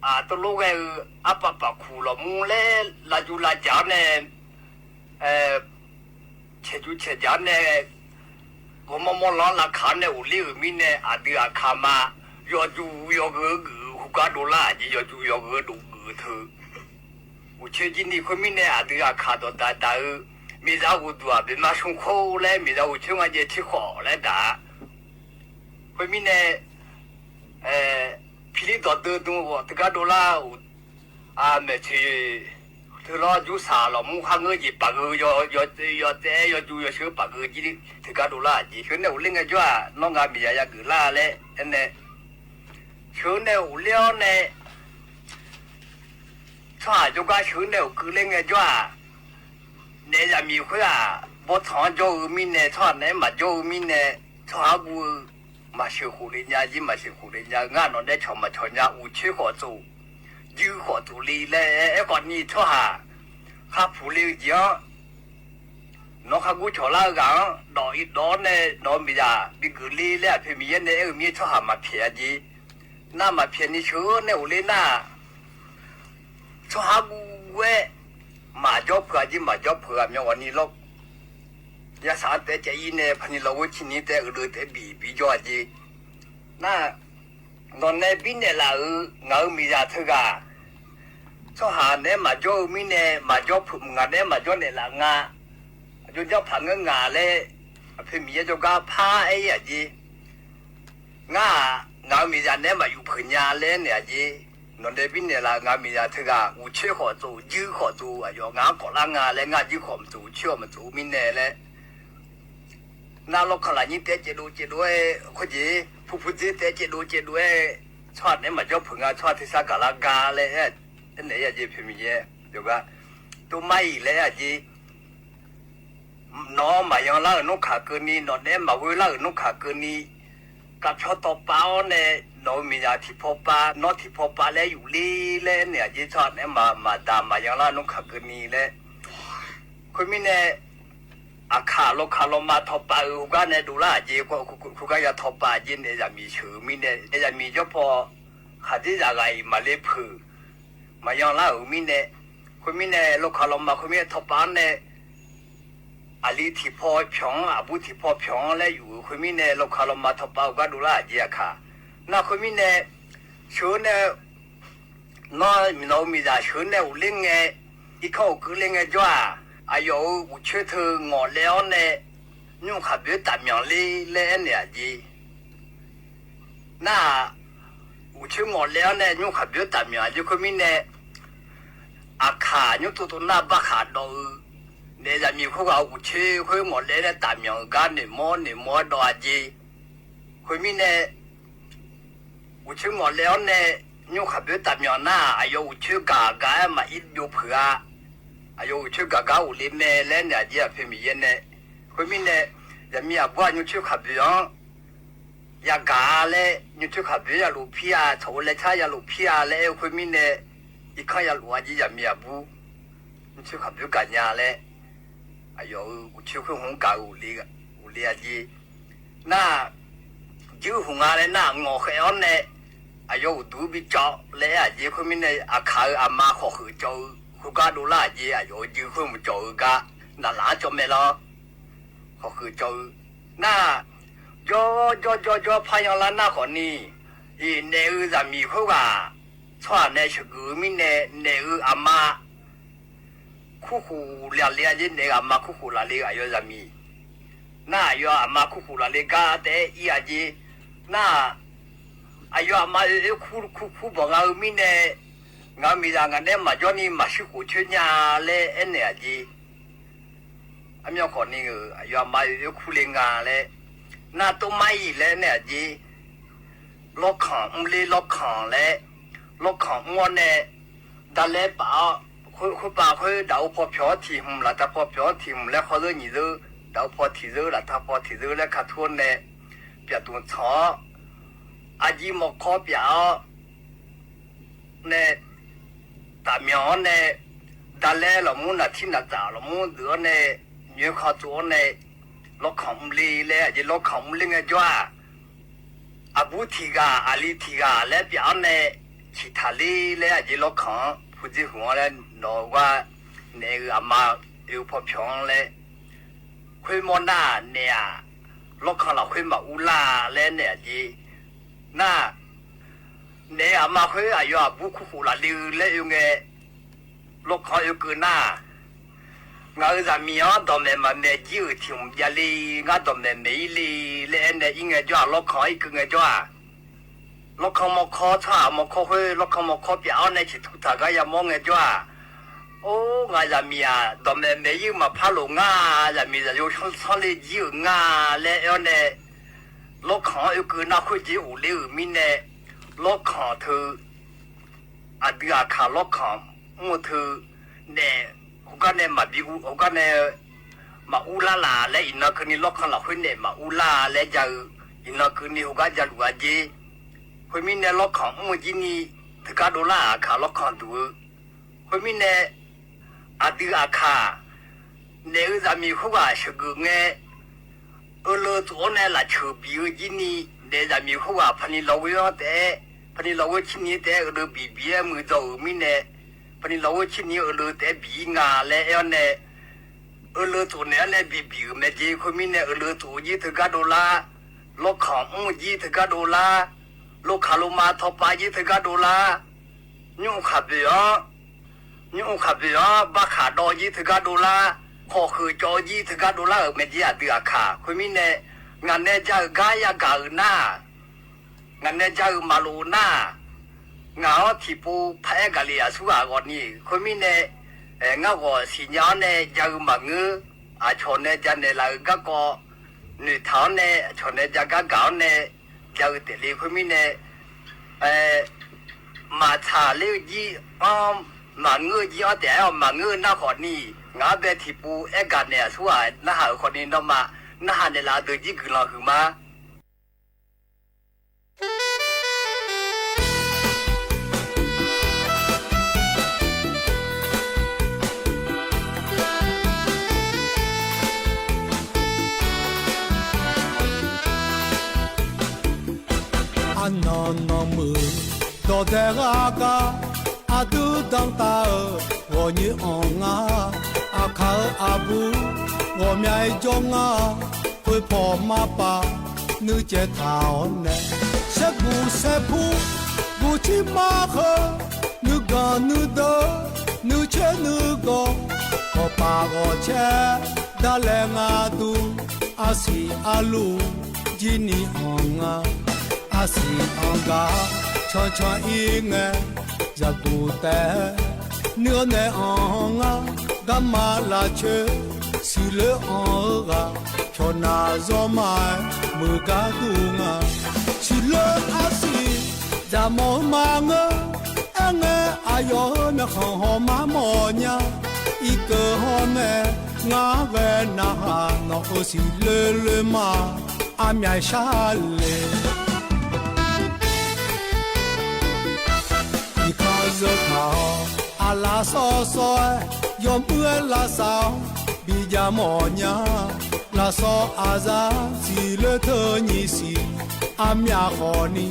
aqtov lof ghae-eu arpav paqkuq lawqmur laer lavjuv lavjaq-awr nae, caeqjuv caeqjaq-awr nae, ghawrmawr mawr lanr lavkaq-awr nae ghofler-euq mirnae, aqdui aqkaq ma yawjuv yawgheu geuf-eu heugar dovlar-aq jeq, yawjuv yawgheu dov geuf-eu teu uqcoer jir ni khoermirnae, aqdui aqkaq dawqdaq daq-eu miqzaq ghoqduq-aq, bema shmr khoer laer miqzaq ghoqcoer ngaqjaev coer khawf laer daq-a. Khoermirnae, piqlir dawqdeuv dm-eu khawf teugar dovlar-euq maeqtsoeq teu lawr, jursaq lawqmur kharngeur jeq paqgeu, yawtsaev-aer yawjuv yawsheu paqgeu jir teugar dovlar-aq jeq, sheuq-eu nae ghofler ngaejawr-aq, nawr ngaq miqzaq yageuf lar laer aernae, sheuq-eu nae ghofler-awr nae, tsawrhaq jawrgar sheuq-eu nae ghofkeuv ler ngaejawr-aq, naef zaqmiq khoer-aq, bawrtsanq-anr jawr-eu mirnae, tsawrhaq naeq-aer maqjawr-eu mirnae, tsawrhaq-anr guv-eu maqsheuq khof le nya jir, maqsheuq khof le nya-eu ngar nawq nae cawq maqcawq nya, uqcoer khawf tsof, juir khawf tsof le laer aerkhawf ni tsawrhaq kharpuq le-eu jeq-anr, nawq-anr khargur cawq lar-eu ghaq-anr dawq ir dawq-awr nae nawq-eu miqzaq bigeuf le laer Aqpoeq Miqyaer nae aer-eu mir-aer tsawrhaq maqpyaeq-a jeq. Nar maqpyaeq ni sheuq-eu nae ghofler nar, tsawrhaq guv-aer maqjawr peuq-a jeq, maqjawr peuq ghaq myan ghawq ni lawr. Yasaq-anr taef-aer caev ir nae paqni lawr ghoer ciq ni taef-aer uiqdeuv taef-aer bif bijawr-a jeq. Nar, nawq nae birnaeq laf-euq ngaq-euq miqzaq teughaq, tsawrhaq naeq-aer maqjawr-eu mirnae maqjawr peuq, ngaq naeq-aer maqjawr naeqlaf nga. Aqjox janr paq ngeur nga laer Aqpoeq Miqyaer jawrgar par aer-ir-aq jeq. Ngar-aq, ngaq-euq miqzaq naeq-aer maqyuf peuq nya laer naeq-aq jeq. Nawq nae birnaeq laf-euq ngaq-euq miqzaq teughaq uqcoer khawf tsof, juir khawf tsof, aqyawf ngaq-anr kawf lar nga laer, ngar juir khawf maqtsof, uqcoer-awq maqtsof-eu mirnae laer. Nar lawrkaq lafnyir taef-aer caevdov caevdov-aer khoerjeq, puqpuq dzer taef-aer caevdov caevdov-aer, tsawrhaq naeq-aer maqjawr peuq nga, tsawrhaq tersar gaqlar ga laer aernaeq-ir-aq jeq, Aqpoeq Miqyaer yawqgar. Tov mar-iq laer-aq jeq. Nawq-anr maqyan lar-euq nmrkaq keuvni, nawq naeq-aer maqghoe lar-euq nmrkaq keuvni, kavpyawr tawv pav-awr nae, nawq-euq miqzaq tiqpaw pav, nawr tiqpaw pav laer yufler laer naeq-aq jeq, tsawrhaq naeq-aer maqdaq maqyan lar-euq nmrkaq keuvni laer. Khoermirnae, aqkaq lawkaq lawma tawv pav-eu heugar nae dovlar-aq jeq, heugar ya tawv pav jeq naeq zaqmiq sheuq-eu mirnae, naeq zaqmiq jawr paw khaqdzerzaq ghaq-iq maqle peuq, maqyan lar-euq mirnae, khoermirnae lawkaq lawma khoermirnae tawv pav-anr nae, aqli tiqpaw pyawq-anr, aqbur tiqpaw pyawq-anr laer yuf-euq khoermirnae, lawkaq lawma tawv pav-eu gar dovlar-aq jeq aqkaq. Nar khoermirnae, sheuq-eu nae, nawr miqnawq-eu miqzaq sheuq-eu nae ghofler ngae, irkanr ghofkeuv ler ngaejawr-aq, aqyawf-euq uqcoer teu ngawqlaev-awr nae, nymr khaqboeq-aer tafmyanq ler laer aernaeq-aq jeq. Nar-aq, uqcoer ngawqlaev-awr nae nymr khaqboeq-aer tafmyanq-aq jeq khoermirnae, aqkaq nymr tsov tsov nar barkhaq dawv-eu, naeq zaqmiq khoerghaq-euq uqcoer khoer ngawqlaev nae tafmyanq-euq gar noeqmawr noeqmawr-aer dawv-a jeq. Khoermirnae, uqcoer ngawqlaev-awr nae nymr khaqboeq-aer tafmyanq nar, aqyawf uqcoer gaq gaq-aer maqir byov peuq-a. Aqyawf uqcoer gaq gar ghofle mae laer naeq-aq jeq, Aqpoeq Miqyaer nae. Khoermirnae, zaqmiq aqbur-aq nymr coer khaqboeq-anr yagaq-a laer, nymr coer khaqboeq-anr yalof pir-a, tsawq-eu laer tar yalof pir-a laer aer-eu khoermirnae, irkanr yalof-a jeq, zaqmiq aqbur nymr coer khaqboeq gaq nya laer, aqyawf-euq uqcoer khoer hmq-anr gaq-eu ghofle-a jeq. Nar, juir hmq nga laer nar, ngawq khaef-awr nae aqyawf uqduq bi cawv laer aer-aq jeq, khoermirnae aqkaq-euq aqma khawf kheuf cawv-eu khoergar dovlar-aq jeq, aqyawf-euq jeq khoer mq cawv-eu gar naqlaf-anr cawv mae lawr. Khawf kheuf cawv-eu nar, jawr jawr jawr jawr paryanlar nar khawfni, iq naef-eu zaqmiq khoerghaq tsawrhaq nae sheuqgeuf-eu mirnae naef-euq aqma kurkhof lafle-a jeq, naef-euq aqma kurkhof lafle-eu aqyawf zaqmiq nar, aqyawf aqma kurkhof lafle gar taef-aer ir-aq jeq nar, aqyawf aqma oe oe kur kur kur bawq nga-eu mirnae, ngaq-euq miqzaq ngaq nae maqjawr ni maqshir khof coer nya laer aernaeq-aq jeq. Armyan khawfni-euq aqyawf aqma oe oe kur le nga laer, nar tov mar-iq laer aernaeq-aq jeq. Lawrkanq mrler lawrkanq laer, lawrkanq mr-awr nae, daqlaer paf-awr, khoerpav khoer daq-eu paw pyawq-anr tiq hmq laftav paw pyawq-anr tiq hmq laer khawr zeur nyiq zeur, daq-eu paw tiq zeur laftav paw tiq zeur laer ka tur-awr nae, pyaf dmq tsanq-awr, aqjir mawrkawr pyaf-awr nae, tafmyanq-awr nae, daqlaer lafmur naqtir naqtsaf lafmur deuq-awr nae, nyoerkhanq tsov-awr nae, lawrkanq mrler laer aqjeq lawrkanq mrler ngaejawr-aq, aqbur tiq ghaq aqli tiq ghaq laer pyaf-awr nae, ciqtaq ler laer aqjeq lawrkanq-anr pudzer huiq-anr laer nawq-eu gar, naef-euq aqma oe-eu paw pyawq-anr laer, khoermawr nar naef-aq, lawrkanq lafkhoer maqur lar laer naeq-aq jeq nar, naef-euq aqma khoer aqyawf aqbur kurkhof lafle-eu laer oe ngae, lawrkanq oekeuv nar, ngaq-euq zaqmiq-anr dawqmaeq maqmaeq jir-euq tiq hmq javle, ngar dawqmaeq maeq-ir le laer aernae ir ngaejawr-aq, lawrkanq-anr irkeuv ngaejawr-aq, lawrkanq mawrkawr tsawrhaq mawrkawr khoer lawrkanq mawrkawr pyaf-awr nae ciqtur taq gar yamawr ngaejawr-aq, or ngaq zaqmiq-aq dawqmaeq maeq-ir-eu maqpar lof ngar, zaqmiq zaqyo sanr sanr le jir-euq nga laer aer-awr nae, lawrkanq-anr oekeuv nar khoerjeq of ler-euq mirnae, lawrkanq teu aqdui aqkaq lawrkanq mr-eu teu, naef heugar nae maqbi heugar nae maqur lar laf laer iqnan keuvni lawrkanq lafkhoer naef maqur lar laer ja-eu, iqnan keuvni heugar jaluf-a jeq. Khoermirnae lawrkanq mr-eu jir ni teugar dovlar-aq aqkaq lawrkanq duq-eu. Khoermirnae aqdui aqkaq naef-euq zaqmiq khoerghaq sheuqgeuf ngae, Euleu tsof-awr nae lafceuq bif-eu jir ni, naef zaqmiq khoerghaq paqni lawghoer-anr taef-aer, paqni lawghoer cirni taef-aer euleu bif bif-aer muiqdzaw-euq mirnae, paqni lawghoer cirni euleu taef-aer bif-ir nga laer aer-awr nae, euleu tsof naeq-anr nae bif bif-euq mae jeq. Khoermirnae euleu tsof-eu jir teugar dovlar, lawrkanq mr-eu jir teugar dovlar, lokaq loma tawpav jir teugar dovlar, nymr khaqboeq-anr, nymr khaqboeq-anr barkhaq dawv jir teugar dovlar, khawf kheuf cawv jir teugar dovlar-euq mae jeq aqdui aqkaq. Khoermirnae, ngaq nae ja-euq gar yagaq-euq nar, ngaq nae ja-euq maqlof nar, ngaq-anr tiqpov paraer gaqle aqsurghaq ghawqni. Khoermirnae, ngar ghawq siqnya-awr nae ja-eu maqngeur, aqcawq nae janaeq laf-euq garkawv, noeqtaq-awr nae aqcawq nae ja gar gaq-awr nae ja-eu taef le. Khoermirnae, maqtsaq ler-eu jir-anr, maqngeur-eu jir-anr taef-aer-awq maqngeur-eu nar khawfni, ngaq-anr bae tiqpov aer gaqnaeq aqsurghaq narhaq-euq khawfni nawmaf narhaq naeqlaf deuq jir guiqlanq huiqma. Arnan nanmuiq dawqdae ghaq gar, aqdui danqtaf-euq ghawqnyoer anr nga. Aqkaq-euq aqbur ghawqmya-aer jawr nga. Khoerpaw marpav nuicaev taq-awr nae, saerguq saerpur guqcir mar heu, nuiganq nuideuq nuicaer nuigawq, ghawqpaf ghawqcaer darlae nga dur, arsiq arluf jir ni anr nga. Arsiq anr gar cancan ir ngae, zaqguq taef nuir-awr nae anr nga. Garma lavcoer siqloer anr-eu ghaq, cawqnaq zawrma-aer muiq gar dur nga. Siqloer arsiq zaqmawf-eu maqngeur, aerngae aqyawf-euq myawqkhanq hawq mar mawf nya. Irkeuv hawr nae ngar ghae narhaq, nawq-euq siqloer loerma armyav shar le. Iqkaq zeu taq-awr aqlaf sawr sawr-aer, yawmuiq-aer lavsav-awr bijav mawf nya. Lafsawq aqzar siqloer teu nyiq siq armyav khawfni,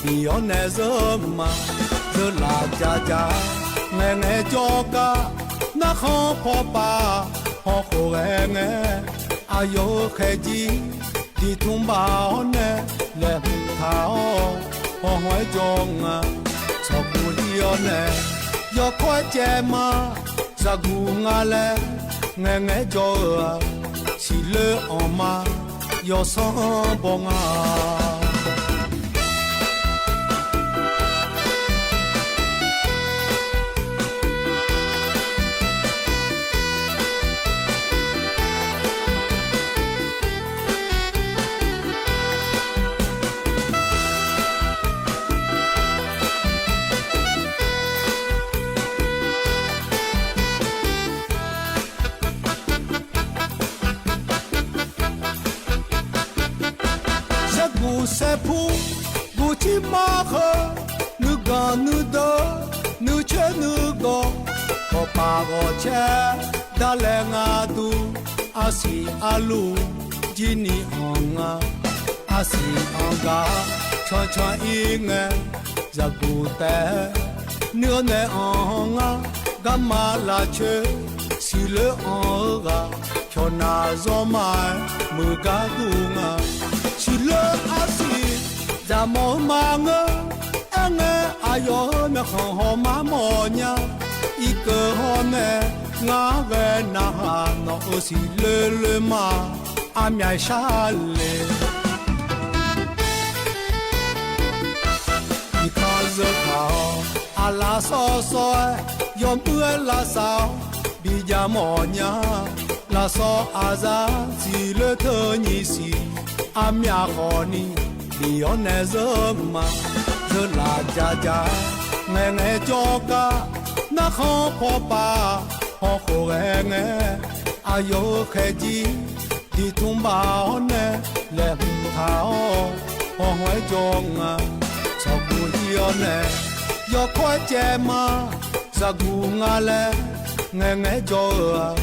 Miqyaer nae zeur ma, zeur laf ja ja, ngaeq ngaeq jawrgar, narkhan paw pav, hawkhof ghae ngae, aqyawf-euq khaeqjir, diqtmq baf-awr nae, laeqhmq taq-awr, hawq hawq-aer jawr nga, tsawqkuv lir-awr nae, yawkawr-aer caev ma, zaqguq nga laer, ngaeq ngaeq-aer jawr-eu-aq, siqloer anq ma, yawsanr baw nga. Zaqguq saerpur, guqcir mar heu, nuiganq nuideuq, nuicoer nuigawq, ghawqpaf ghawqcaer, darlae nga dur, arsiq arluf, jirni anq nga, arsiq anq gaq, cancan ir ngae, zaqguq taef, nuir-awr nae anq ngar, garma lafcoer, siqloer anq-eu ghaq, pyawqnaq zawr ma-aer, muiq gar dur nga, siqloer arsiq, zaqmawf-eu ma ngeur, aer ngae, aqyawf-euq myawqkhanq hawq mar mawf nya, irkeuv hawr nae, ngar ghae narhaq nawq-euq siqloer loer ma, armyav shar le. Iqkanq zeu taq-awr, aqlaf sawr sawr-aer, yawmuiq-aer lavsav-awr, bijav mawf nya, lafsawr aqzar siqloer teu nyiq siq, armyav khawf ni, Miqyaer nae zeur ma, zeur laf ja ja, ngaeq ngaeq jawrgar, narkhan paw pav, hawkhof ghae ngae, aqyawf-euq khaeqjir, diqtmq baf-awr nae, laeqhmq taq-awr, hawq hawq-aer jawr nga, tsawqkuv ir-awr nae, yawkawr-aer caev ma, zaqguq nga laer, ngaeq ngaeq-aer jawr-eu-aq,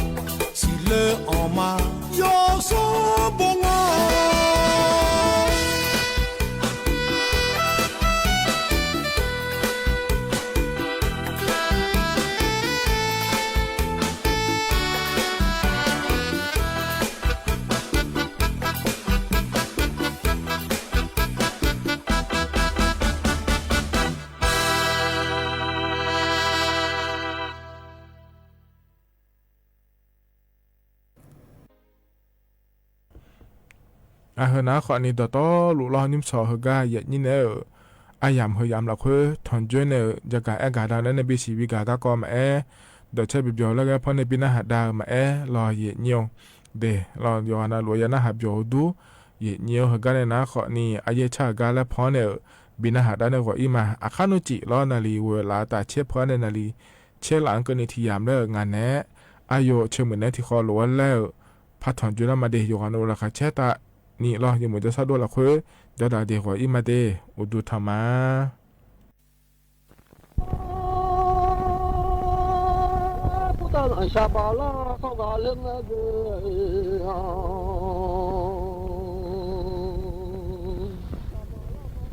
siqloer anq ma, yawsanr baw nga. Aqheu nar khawfni dawqtawvluf lawr nymrcawq heugar yaeq nyir naeq-euq aryamq heu yamq lafkhoer tanqjoer nae-euq jagaq aer gaq dav nae nae bisiq bi gaq garkawv maqaer, dawqcaer bi byawq laer ghae pawr nae bi narhaq dav-eu maqaer lawq yaeq nyir-awr de lawq yawqghaq navluf-eu ya narhaq byawq-eu dur yaeq nyir-awr heugar nae nar khawfni aryaer car-euq gar laer pawr nae-euq bi narhaq dav nae ghawq ir ma. Aqkar nmr cif lawr naqliq ghoeq laf-eu taf caer pawr nae naqliq caer laf-anr keuvni tiq yamq laer-euq ngaq naeq-aer aqyawf ceuq muiq naeq-aer tiqkhawf lof-aer laer-euq par tanqjoer lar ma de. Yawqghaq navluf laqkhaq caer taf ni lawr yawmuiq jawrshar dov lafkhoer jawrdaq de ghawq ir ma de. Uqduq tanq ma. Khoertav zanqshaq baq lar khawr ghaq ler ngae de.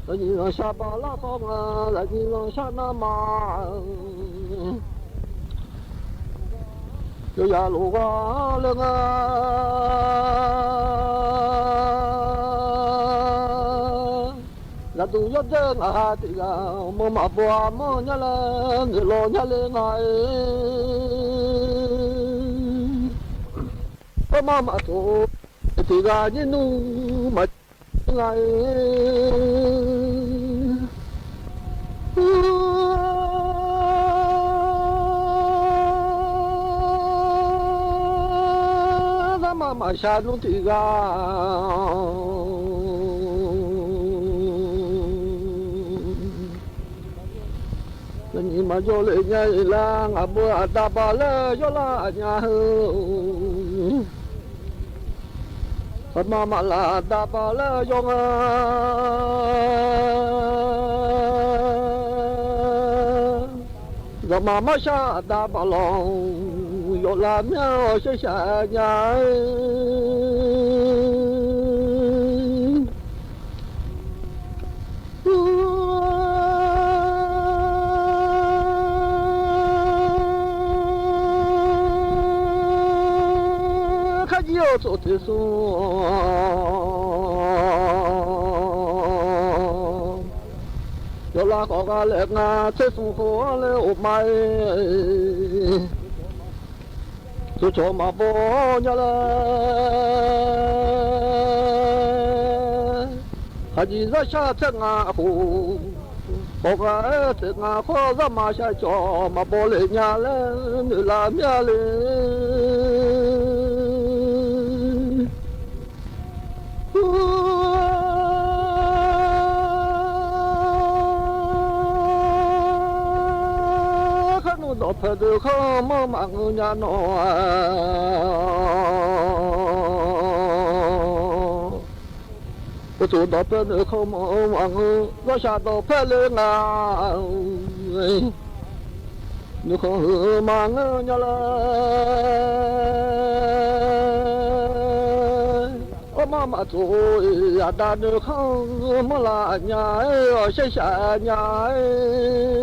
Zaqnyiq zanqshaq baq lar khawr nga, zaqnyiq zanqshaq nar ma. Yawqyaq lof ghaq ler nga. Zaqduq yawdaer ngaq ha tiq ghaq, mawr maqbaw-a manr nya laer, noeqlawq nya le nga-e. Armar maqtof tiq ghaq nyir nmr maqjir nga-e. Narma maqshaq nmr tiq ghaq. Nyiq maqjawr le nya-iq lar, ngaq beu aqda baq laer yawlar nya heu. Aqma maqlaf aqda baq laer yawr nga. Zaqmar marshar aqda baq lawq, yawflav myanr-awr sharshaq nya-aer. tsov tersmr yawqlav khawf gha laer nga, tsersmr khof-anr laer of-ma-aer, tsovcawq maqbaw nya laer, khaqjiq zarshar tser ngaq khof, khawf gha-aer tser ngaq khawf, zarma shar cawq maqbaw lef nya laer noeqlaf mir-a le. Kharnmr dawqpae deuq khanr manr maqngeur nya nawq-a. Uqtaf dawqpae deuq khanr manr maqngeur, zawrshaq dawqpae le nga. Nuikhanr heu maqngeur nya laer, armar maqtsov-eu aqda nuikhanr manrlaf nya-aer, awqshaer shaq nya-aer.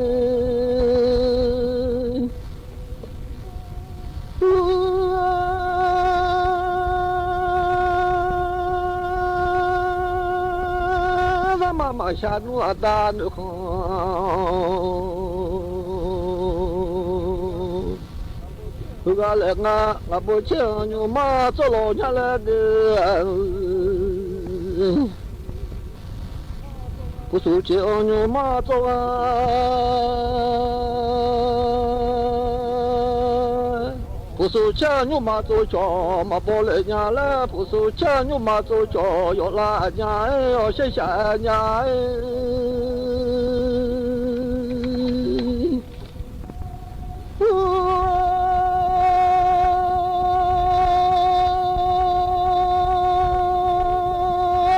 Zarma maqshaq nmr aqda nuikhanr heughaq laer nga, ngaqbeuv caer-anr nymrma tsawrlawq nya laer de. Puqsuq caer-anr nymrma tsawrgha, puqsuq caer-anr nymrma tsovcawq maqbaw lef nya laer, puqsuq caer-anr nymrma tsovcawq yawflav nya-aer, awqshaer shaq nya-aer.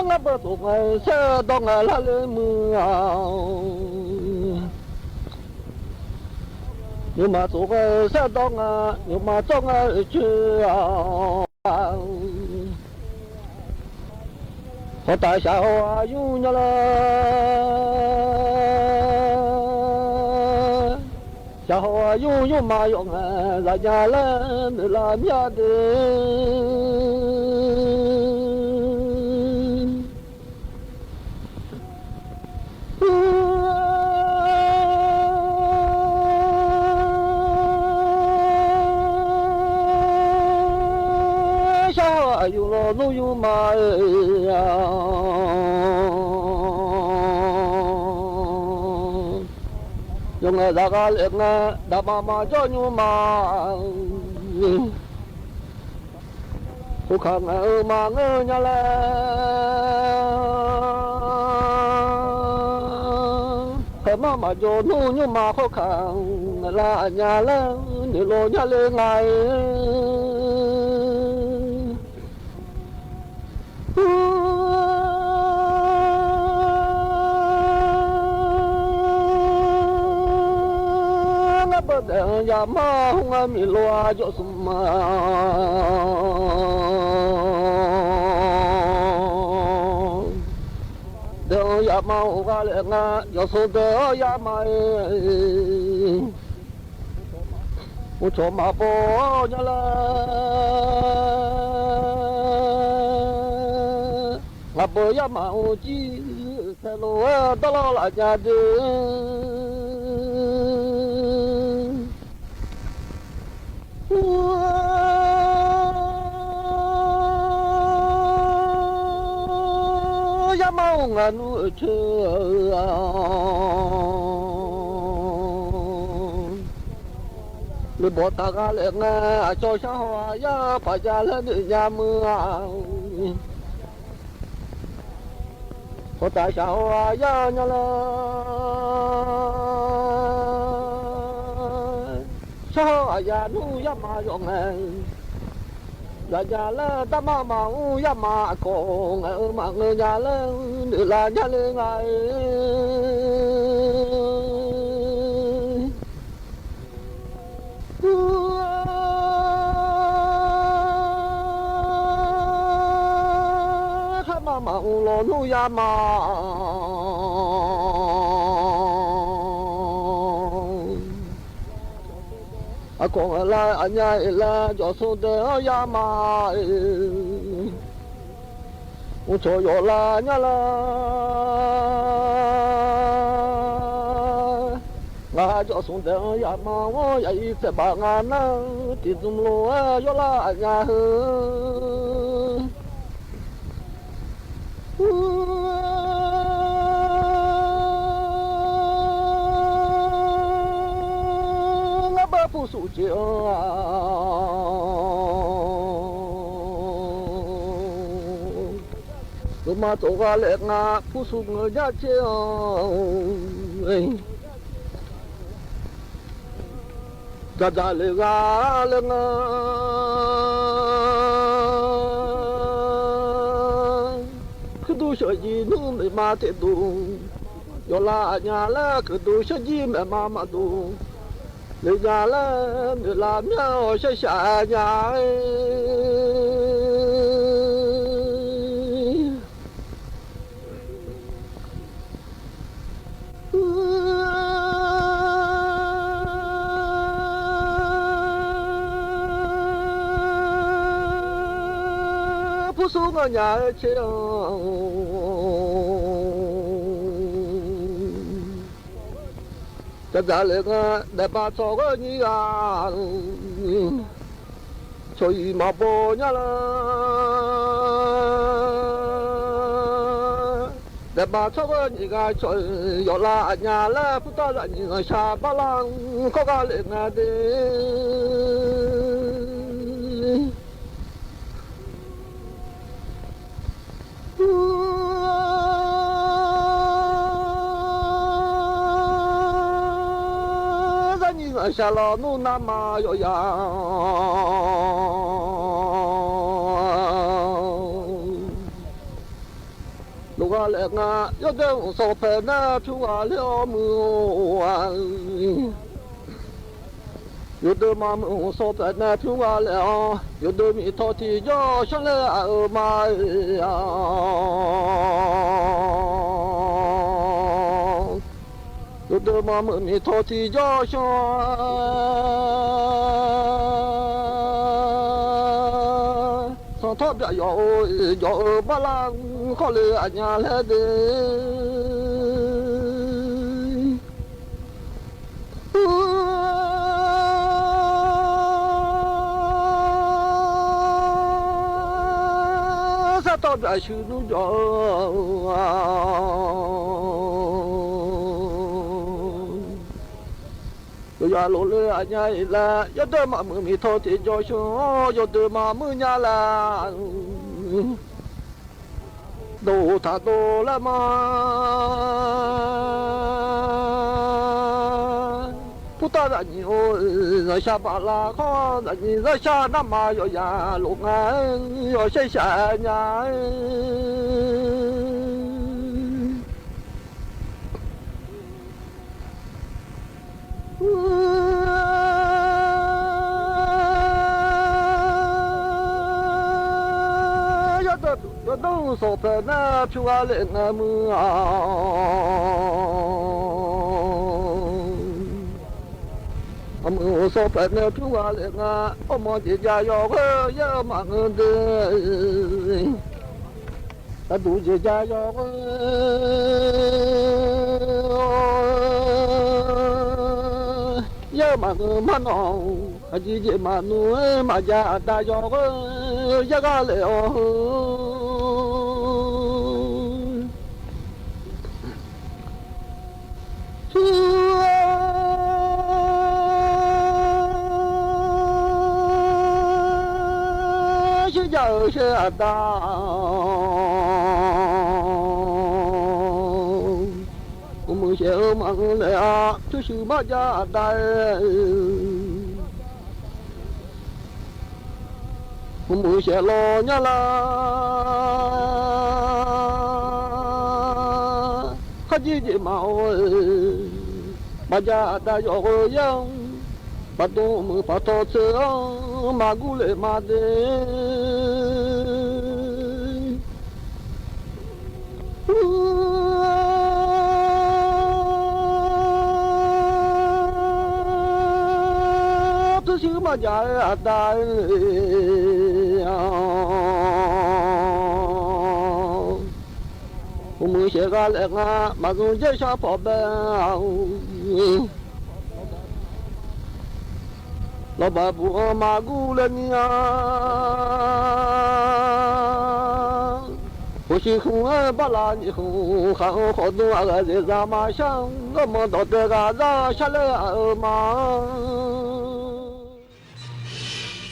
Ngar beutof ngae saerdawr ngae lar ler muiq-awq. Nymrma tsof ngae saerdawr nga, nymrma tsawr ngae coer-awq. Hawtav shaqhaw aqyur nya laer, shaqhaw aqyur nymrma yawf ngae zaf nya laer noeqlaf mir-a de. Shar-awr aqyuif lawnmr yurma-a, yawf ngae zaqgha laef ngae daqma maqjawr nymrma-a. Khoerkaq ngaeq-eu maqngeur nya laer, khaeqmar maqjawr nmr nymrma khoerkaq ngaeqlaf nya laer noeqlawq nya le nga-eu. Ngar beudaef-anr yamar hmr ngar miqlo-a jawrsmq ma. Daef-anr yamar-awr gha laef nga, yawqsmq daef-awr yamar-aer. Uqcawq maqbaw-awr nya laer, ngaqbeuq yamar-awr jir taelof-aer dawrlawr laf nya de. Yamar-awr ngaq nmr-euq coer-a, nuibawq taqgha laef ngae, aqcawq shar haw-aq yar paq jav laer noeq nya meuq-a. Hawtav shaq haw-aq yar nya laer, shar haw aqyaf nmr yamar yawf ngae, zaf nya laer darmar maqmr yamar aqkawq ngaeq-eu maqngeur nya laer noeqlaf nya le nga-e. Kharmar maqmr lawnmr yamar, Aqkawq ngaq lar aqnya-iq laer jawf smr dae-anr yamaf-iq, mqcawq yawf lar nya lar. Ngar jawf smr dae-anr yamaf-anr yaqir tsaeqbaf nga nar, tiqzmq lof-aer yawrlar aqnya heu. Ngar bar purshuq jeq-anr-aq, lmqmaq tsawrgha laer nga purshuq ngeur nya tser-anr, dzaqdzaq le ghaq laer nga. Kuirdur sheuqjir nmr maeqma teqdov, yawqlar aqnya laer kuirdur sheuqjir maeqma maqdov, le nya laer noeqlar myanr-awr sharshaq nya-aer. Purshuq ngeur nya-aer tser-anr, dzaqdzaq le nga daefbaq tsawrgeur nyiq ghaq, cawq-iq maqbaw nya lar. Daefbaq tsawrgeur nyiq ghaq cawq-iq yawqlar aqnya laer purtav zaqnyiq zanqshaq barlar-anr kawrga le nga de. Zaqnyiq zanqshaq lawnmr navmaqyawf ya, lof ghaq laer nga, yawdoer mq sawq paeq nae pyur ghaq laer-awr muiq-a. Yawdoer maqmuiq mq sawq paeq nae pyur ghaq laer-awr, yawdoer miqtaw tiqjawr shar laer aq-euq ma-a. Yawdoer maqmuiq miqtaw tiqjawr shar, sanqtawr byaq yawf-eu, yawf-eu barlar-anr khawf le aqnya laer de. Sartawv byaq shuir nmr jawf-eu, yawqyaq lof le aqnya-iq laer, yawdoer maqmuiq miqtaw tiqjawr shar-awr, yawdoer maqmuiq nya lar. Dov taq dov laer ma. Purtav zaqnyiq-or, zanqshaq baqlar khawf, zaqnyiq zanqshaq navmaqyawf ya lof nga-aer, yawshaer shaq nya-aer. Yawdoer mq sawq paeq nae pyur ghaq laer nga muiq-a. Maqmuiq sawq paeq nae pyur ghaq laer nga, armawr jeq jav yawghoer yaer-eu maqngeur de. Gharduq jeq jav yawghoer yaer-eu maqngeur marnawq-awq. Aqjeq jeq maqnmr-aer maqjav aqda yawghoer yaer ghaq laer-awr heu. Shir jav-eu shaer aqda, uqmuiq shaeq-eu maqngeur laer-a, pyurshuif marjav aqda-aer. Uqmuiq shaeq lawr nya lar. Kharjir jeq maqaw-eu, maqjav aqda yawghoer yaer-anr, baqdmq muiq paqtaw tser-anr maqgur le ma de. Ciq maqjaq-eu aqda-eu, uqmuiq shaeq gha laef nga, maqzmq jaer shar pawq bae-a-or. Lawbaq buq-anr maqguv laer ni-a. Uqshiq khmq-aer barlav nyiq khmq khaq-anr khawf dm aqghae zaeqzaq maqshar-anr, garmanr dawqdae ghaq zar shar laer aq-eu ma-anr.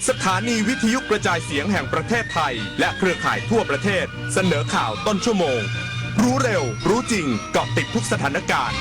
สถานีวิทยุกระจายเสียงแห่งประเทศไทย และเครือข่ายทั่วประเทศ เสนอข่าวต้นชั่วโมง รู้เร็ว รู้จริง เกาะติดทุกสถานการณ์